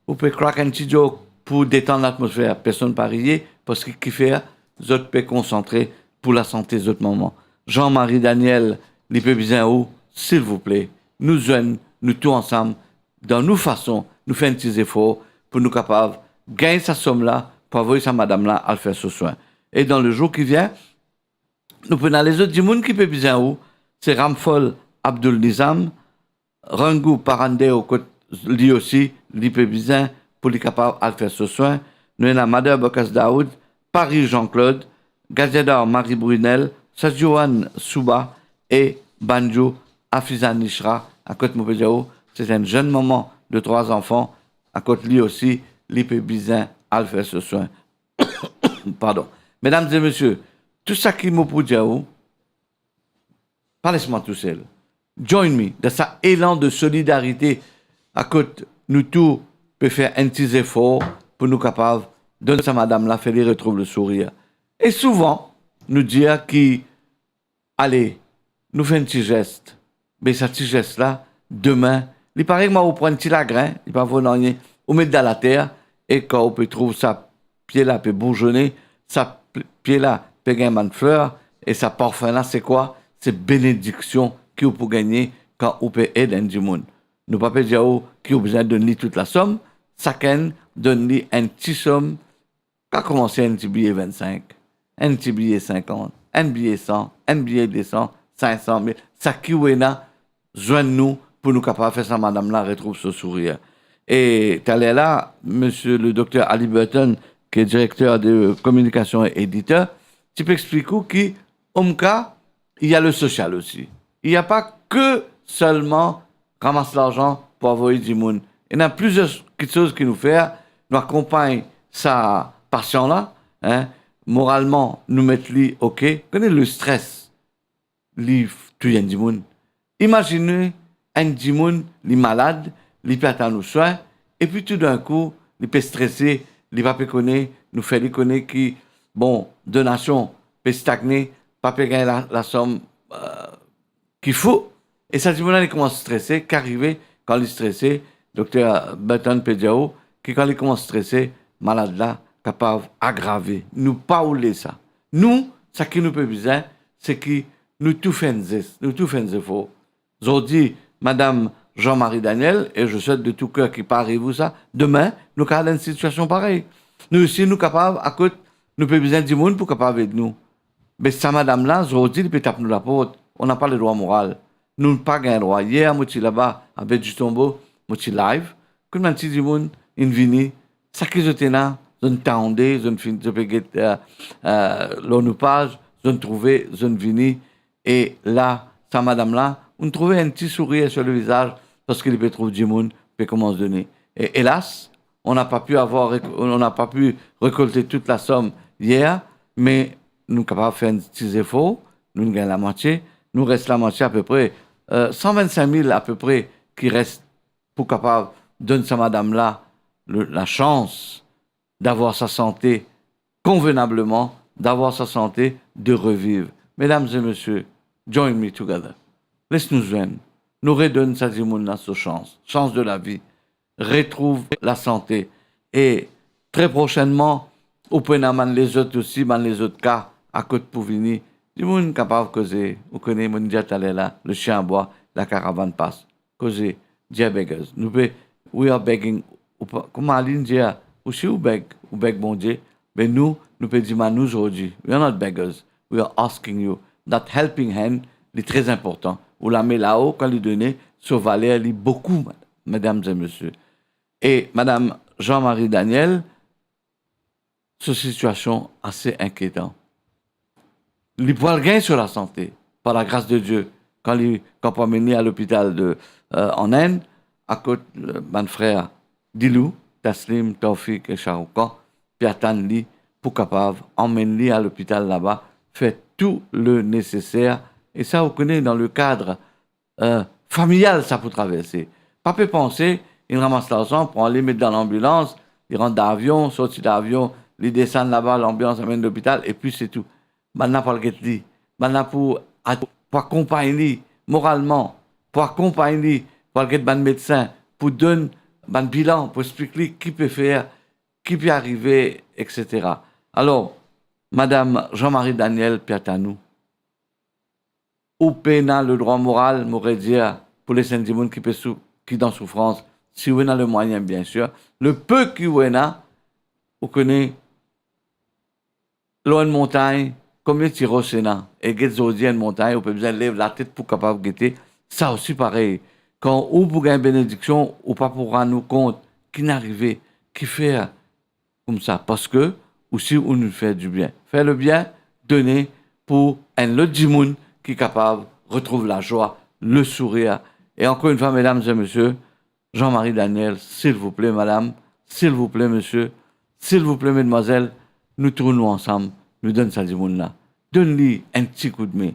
Ou pe krak enn ti joke pou detann latmosfer, personn pa riye, parski kifer, zot pe konsantre pou lasante zot mama. Jean-Marie Daniel, li pe bizin ou, silvouple, nou zwenn, nou tou ansam, dan nou fason, nou fer enn ti zefor pou nou kapav gagn sa som la, pou avoy sa madam la al fer so swin. E dan le zour ki vien, nou pena lezot dimoun ki pe bizin ou, se Ramphol Abdul Nizam, Rangou Parandeo, kot li osi, li pe bizin pou li kapav al fer so swin. Nou ena Madar Bakas Daoud, Paris Jean-Claude, Gazadar Marie Brunel, Sajohan Souba e Banjou Afiza Nishra, akot mo pe dir ou, se enn zenn mama de trwa zanfan, akot li osi, li pe bizin al fer so swin. Pardon. Medam e mesie, tou sa ki mo pou dir ou, pa les mwa tousel. Join me dan sa elan de solidarite, akot nou tou pe fer enn ti zefor pou nou kapav donn sa madam la, fer li retrouv le sourir. E souvan, nou dir ki, ale, nou fer enn ti zes, me sa ti zes la, demin, li parey kouma ou pran enn ti lagrin, li pa vo nanye, ou met dan later, e kan ou pe trouv sa pie la pe bouzone, sa p-, pie la pe gagn bann fler, e sa parfin la, se kwa? Se benediksion ki ou pou gagne kan ou pe ed enn dimoun. Nou pa pe dir ou ki ou bizin donn li tou lasom, sakenn donn li enn ti som, kav koumanse enn ti biye vinn-sink, enn ti biye sinkant, enn biye san, enn biye de san, sink san mil, sa ki ou ena, zwenn nou pou nou kapav fer sa madam la retrouv so sourir. E taler la, monsieur le docteur Ali Burton, ki direkter de kominikasion e editer, ti pe explik ou ki Omka, ena le sosial osi. Ena pa ke selman ramas larzan pou avoy dimoun. Ena plizier kiksoz ki nou fer, nou akonpagn sa pasian la, hein, moralman, nou met li oke. Kone le stres, li touy enn dimoun. Imazine enn dimoun, li malad, li pe atann ou swin, epi toudinkou, li pe strese, li pa pe kone, nou fer li kone ki, bon, donasion pe stagne, pa pe gagn la, lasom, euh, ki fou. E sa dimoun la, li koumans strese, ki arive, kan li strese, dokter Burton pe dir ou, ki kan li koumans strese, malad la kapav agrave. Nou pa oule sa. Nou, seki nou pe bizin, se ki nou tou fer enn zes, nou tou fer enn zefor. Zordi, Madam Jean-Marie Daniel, e je swet de tou ker ki pa ariv ou sa, demin, nou kav dan enn sitiasion parey. Nou osi, nou kapav, akot, nou pe bizin dimoun pou kapav ed nou. Me sa madam la, zordi, li pe tap nou laport. On n'a pas le droit moral. Nou pa gagn drwa. Yer, mo ti laba, a Bet Ditombo, mo ti live. Kouma enn ti dimoun inn vini, seki zot ena, zot tande, zot finn, zot pe get, euh, euh, lor nou paz, zot trouve, zot vini, e la, sa madam la, ou trouve enn ti sourir sur le vizaz, parski li pe trouv dimoun pe koumans done. E elas, on n'a pas pu avoir réc-, on n'a pas pu récolter toute la somme hier, me nou kapav fer enn ti zefor, nou gagn lamwatie, nou res lamwatie apepre, eh, san vinn-sink mil apepre ki res pou kapav donn sa madam la le, la sans d'avoir sa sante konvenableman, d'avoir sa sante de reviv. Medam e mesie, join me together. Les nou zwenn, nou redonn sa dimoun la so sans, sans de lavi, retrouv lasante. E tre prosennman, ou pou ena bann lezot osi, bann lezot ka akot pou vini. Dimoun kapav koze, ou kone, mo'nn dir taler la, le chien aboie, la caravane passe. Koze, dir beggars. Nou pe, we are begging. Ou pa, kouma Aline dir, ou si ou beg, ou beg Bondie, be nou, nou pe dimann ou zordi. We are not beggars. We are asking you. That helping hand, li tre inportan. Ou lame lao, kan li done, so valer li boukou, medam e mesie. E madam Jean-Marie Daniel, so sitiasion ase inkietan. Li pou al gagn so lasante, par la gras de Die, kan li, kan pou amenn li a lopital de, eh, an Inn, akot, eh, bann frer Dilou, Taslim, Taoufik e Shahrukh Khan, pe atann li pou kapav amenn li a lopital laba, fer tou le neseser. E sa, ou kone, dan le kad eh, familial sa pou traverse. Pa pe panse, li ramas larzan, pran li, met dan lanbilans, li rant dan avion, sorti dan avion, li desann laba, lanbilans amenn lopital, epi se tou. Bann la pou al get li, bann la pou at-, pou akonpagn li moralman, pou akonpagn li, pou al get bann medsin, pou donn bann bilan, pou explik li ki pe fer, ki pe arive, et cetera. Alor, madam Jean-Marie Daniel pe atann ou. Ou pena ledrwa moral, mo redir, pou les enn dimoun ki pe sou-, ki dan soufrans, si ou ena lemwayin, biensir. Le pe ki ou ena, ou kone, lor enn montagn, konbien ti ros ena, e get zordi enn montagn, ou pe bizin lev latet pou kapav gete, sa osi parey. Kan ou pou gagn benediksion, ou pa pou rann ou kont ki finn arive, ki fer, koumsa, parski osi ou nou fer dibien. Fer lebien, done pou enn lot dimoun ki kapav retrouv lazwa, le sourir. E ankor enn fwa, medam e mesie, Jean-Marie Daniel, silvouple, madam, silvouple, mesie, silvouple, medmwazel, nou trouv nou ansam, nou donn sa dimoun la. Donn li enn ti koudme.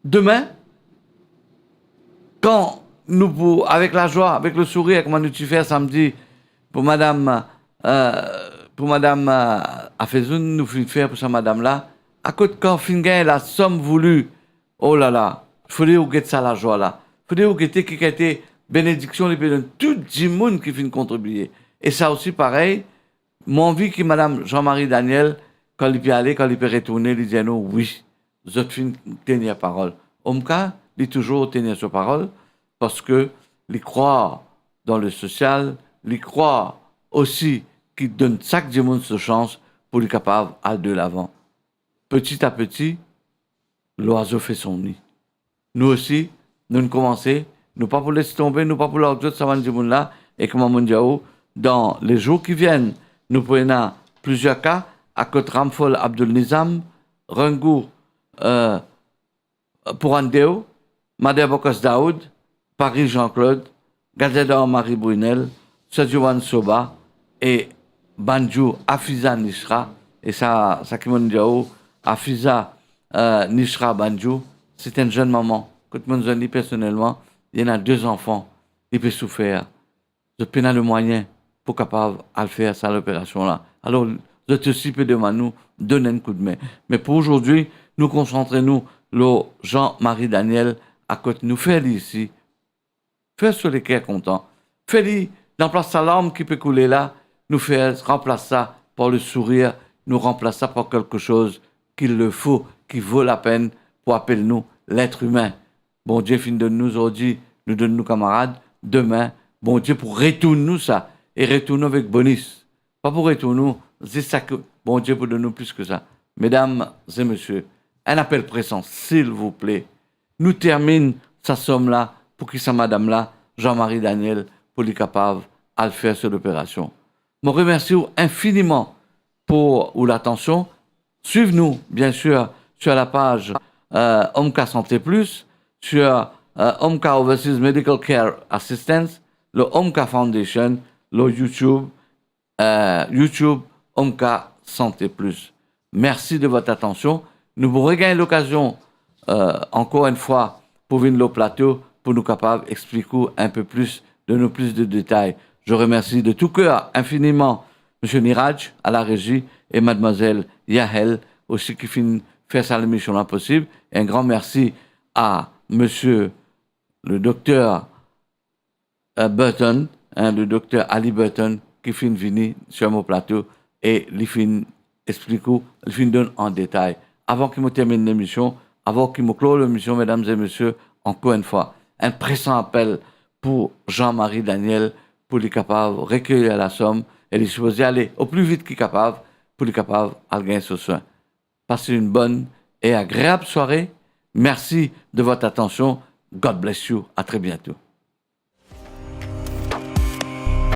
Demin, kan nou pou, avek lazwa, avek le sourir, kouma nou ti fer samdi pou madam, eh, pou madam, eh, Afezoun, nou finn fer pou sa madam la, akot kan finn gagn lasom vouli, oh la la, fode ou get sa lazwa la. Fode ou gete ki kalite benediksion li pe donn tou dimoun ki finn kontribie. E sa osi parey, mo anvi ki madam Jean-Marie Daniel, kan li pe ale, kan li pe retourne, li dir nou, wi, zot finn tenir parol. Omka, li touzour tenir so parol, parski li krwar dan le sosial, li krwar osi ki donn sak dimoun so sans pou li kapav al delavan. Peti a peti, lwazo fer son ni. Nou osi, nou'nn koumanse, nou pa pou les tonbe, nou pa pou larg zot sa bann dimoun la, e kouma mo'nn dir ou, dan le zour ki vinn, nou pou ena plizier ka, akot Ramphol Abdul Nizam, Rengou, eh, Purandeu, Mader Bokas Daoud, Paris Jean-Claude, Gazador Marie Brunel, Sir Johan Soba e Banjou Afiza Nishra. E sa, sa ki mo'nn dir ou, Afiza, eh, Nishra Banjou, se enn zenn mama. Kot mo'nn zwenn li personelman, li ena de zanfan, li pe soufer. Zot pena lemwayin pou kapav al fer sa loperasion la. Alor, zot osi pe demann nou donn enn koudme. Me pou zordi, nou konsantre nou lor Jean-Marie Daniel, akot nou fer li isi, fer so leker kontan. Fer li, lanplas sa larm ki pe koule la, nou fer ranplas sa par le sourir, nou ranplas sa par kelke soz ki le fo, ki vo lapenn pou apel nou letr imin. Bondie finn donn nou zordi, nou donn nou kamarad, demin, Bondie pou retourn nou sa, e retourn nou avek bonis. Pa pou retourn nou, zis sa ki Bondie pou donn nou plis ki sa. Medam e mesie, enn apel presan, silvouple. Nou terminn sa som la, pou ki sa madam la, Jean-Marie Daniel, pou li kapav al fer so loperasion. Mo remersi ou infiniman pou ou latansion. Swiv nou, biensir, sur la page, euh, Omka Santé Plus, sur, euh, Omka Overseas Medical Care Assistance, le Omka Foundation, le YouTube, euh, YouTube Omka Santé Plus. Merci de votre attention. nou pou regagn lokazion, euh, ankor enn fwa pou vinn lor plato, pou nou kapav explik ou un peu plus, donn ou plis de detay. Je remercie de tout cœur infiniment Monsieur Niraj à la régie et Mademoiselle Yahel aussi ki finn fer sa lemision la posib. Un grand merci à Monsieur le docteur, euh, Burton, hein, le docteur Ali Burton, ki finn vini sur mo plato e li finn explik ou, li finn donn an detay. Avan ki mo terminn lemision, avan ki mo klor lemision, medam e mesie, ankor enn fwa, un pressant appel pour Jean-Marie Daniel, pou li kapav recueillir la somme e li sipoze ale o pli vit ki kapav pou li kapav al gagn so swin. Passez une bonne et agréable soirée. Merci de votre attention. God bless you. À très bientôt.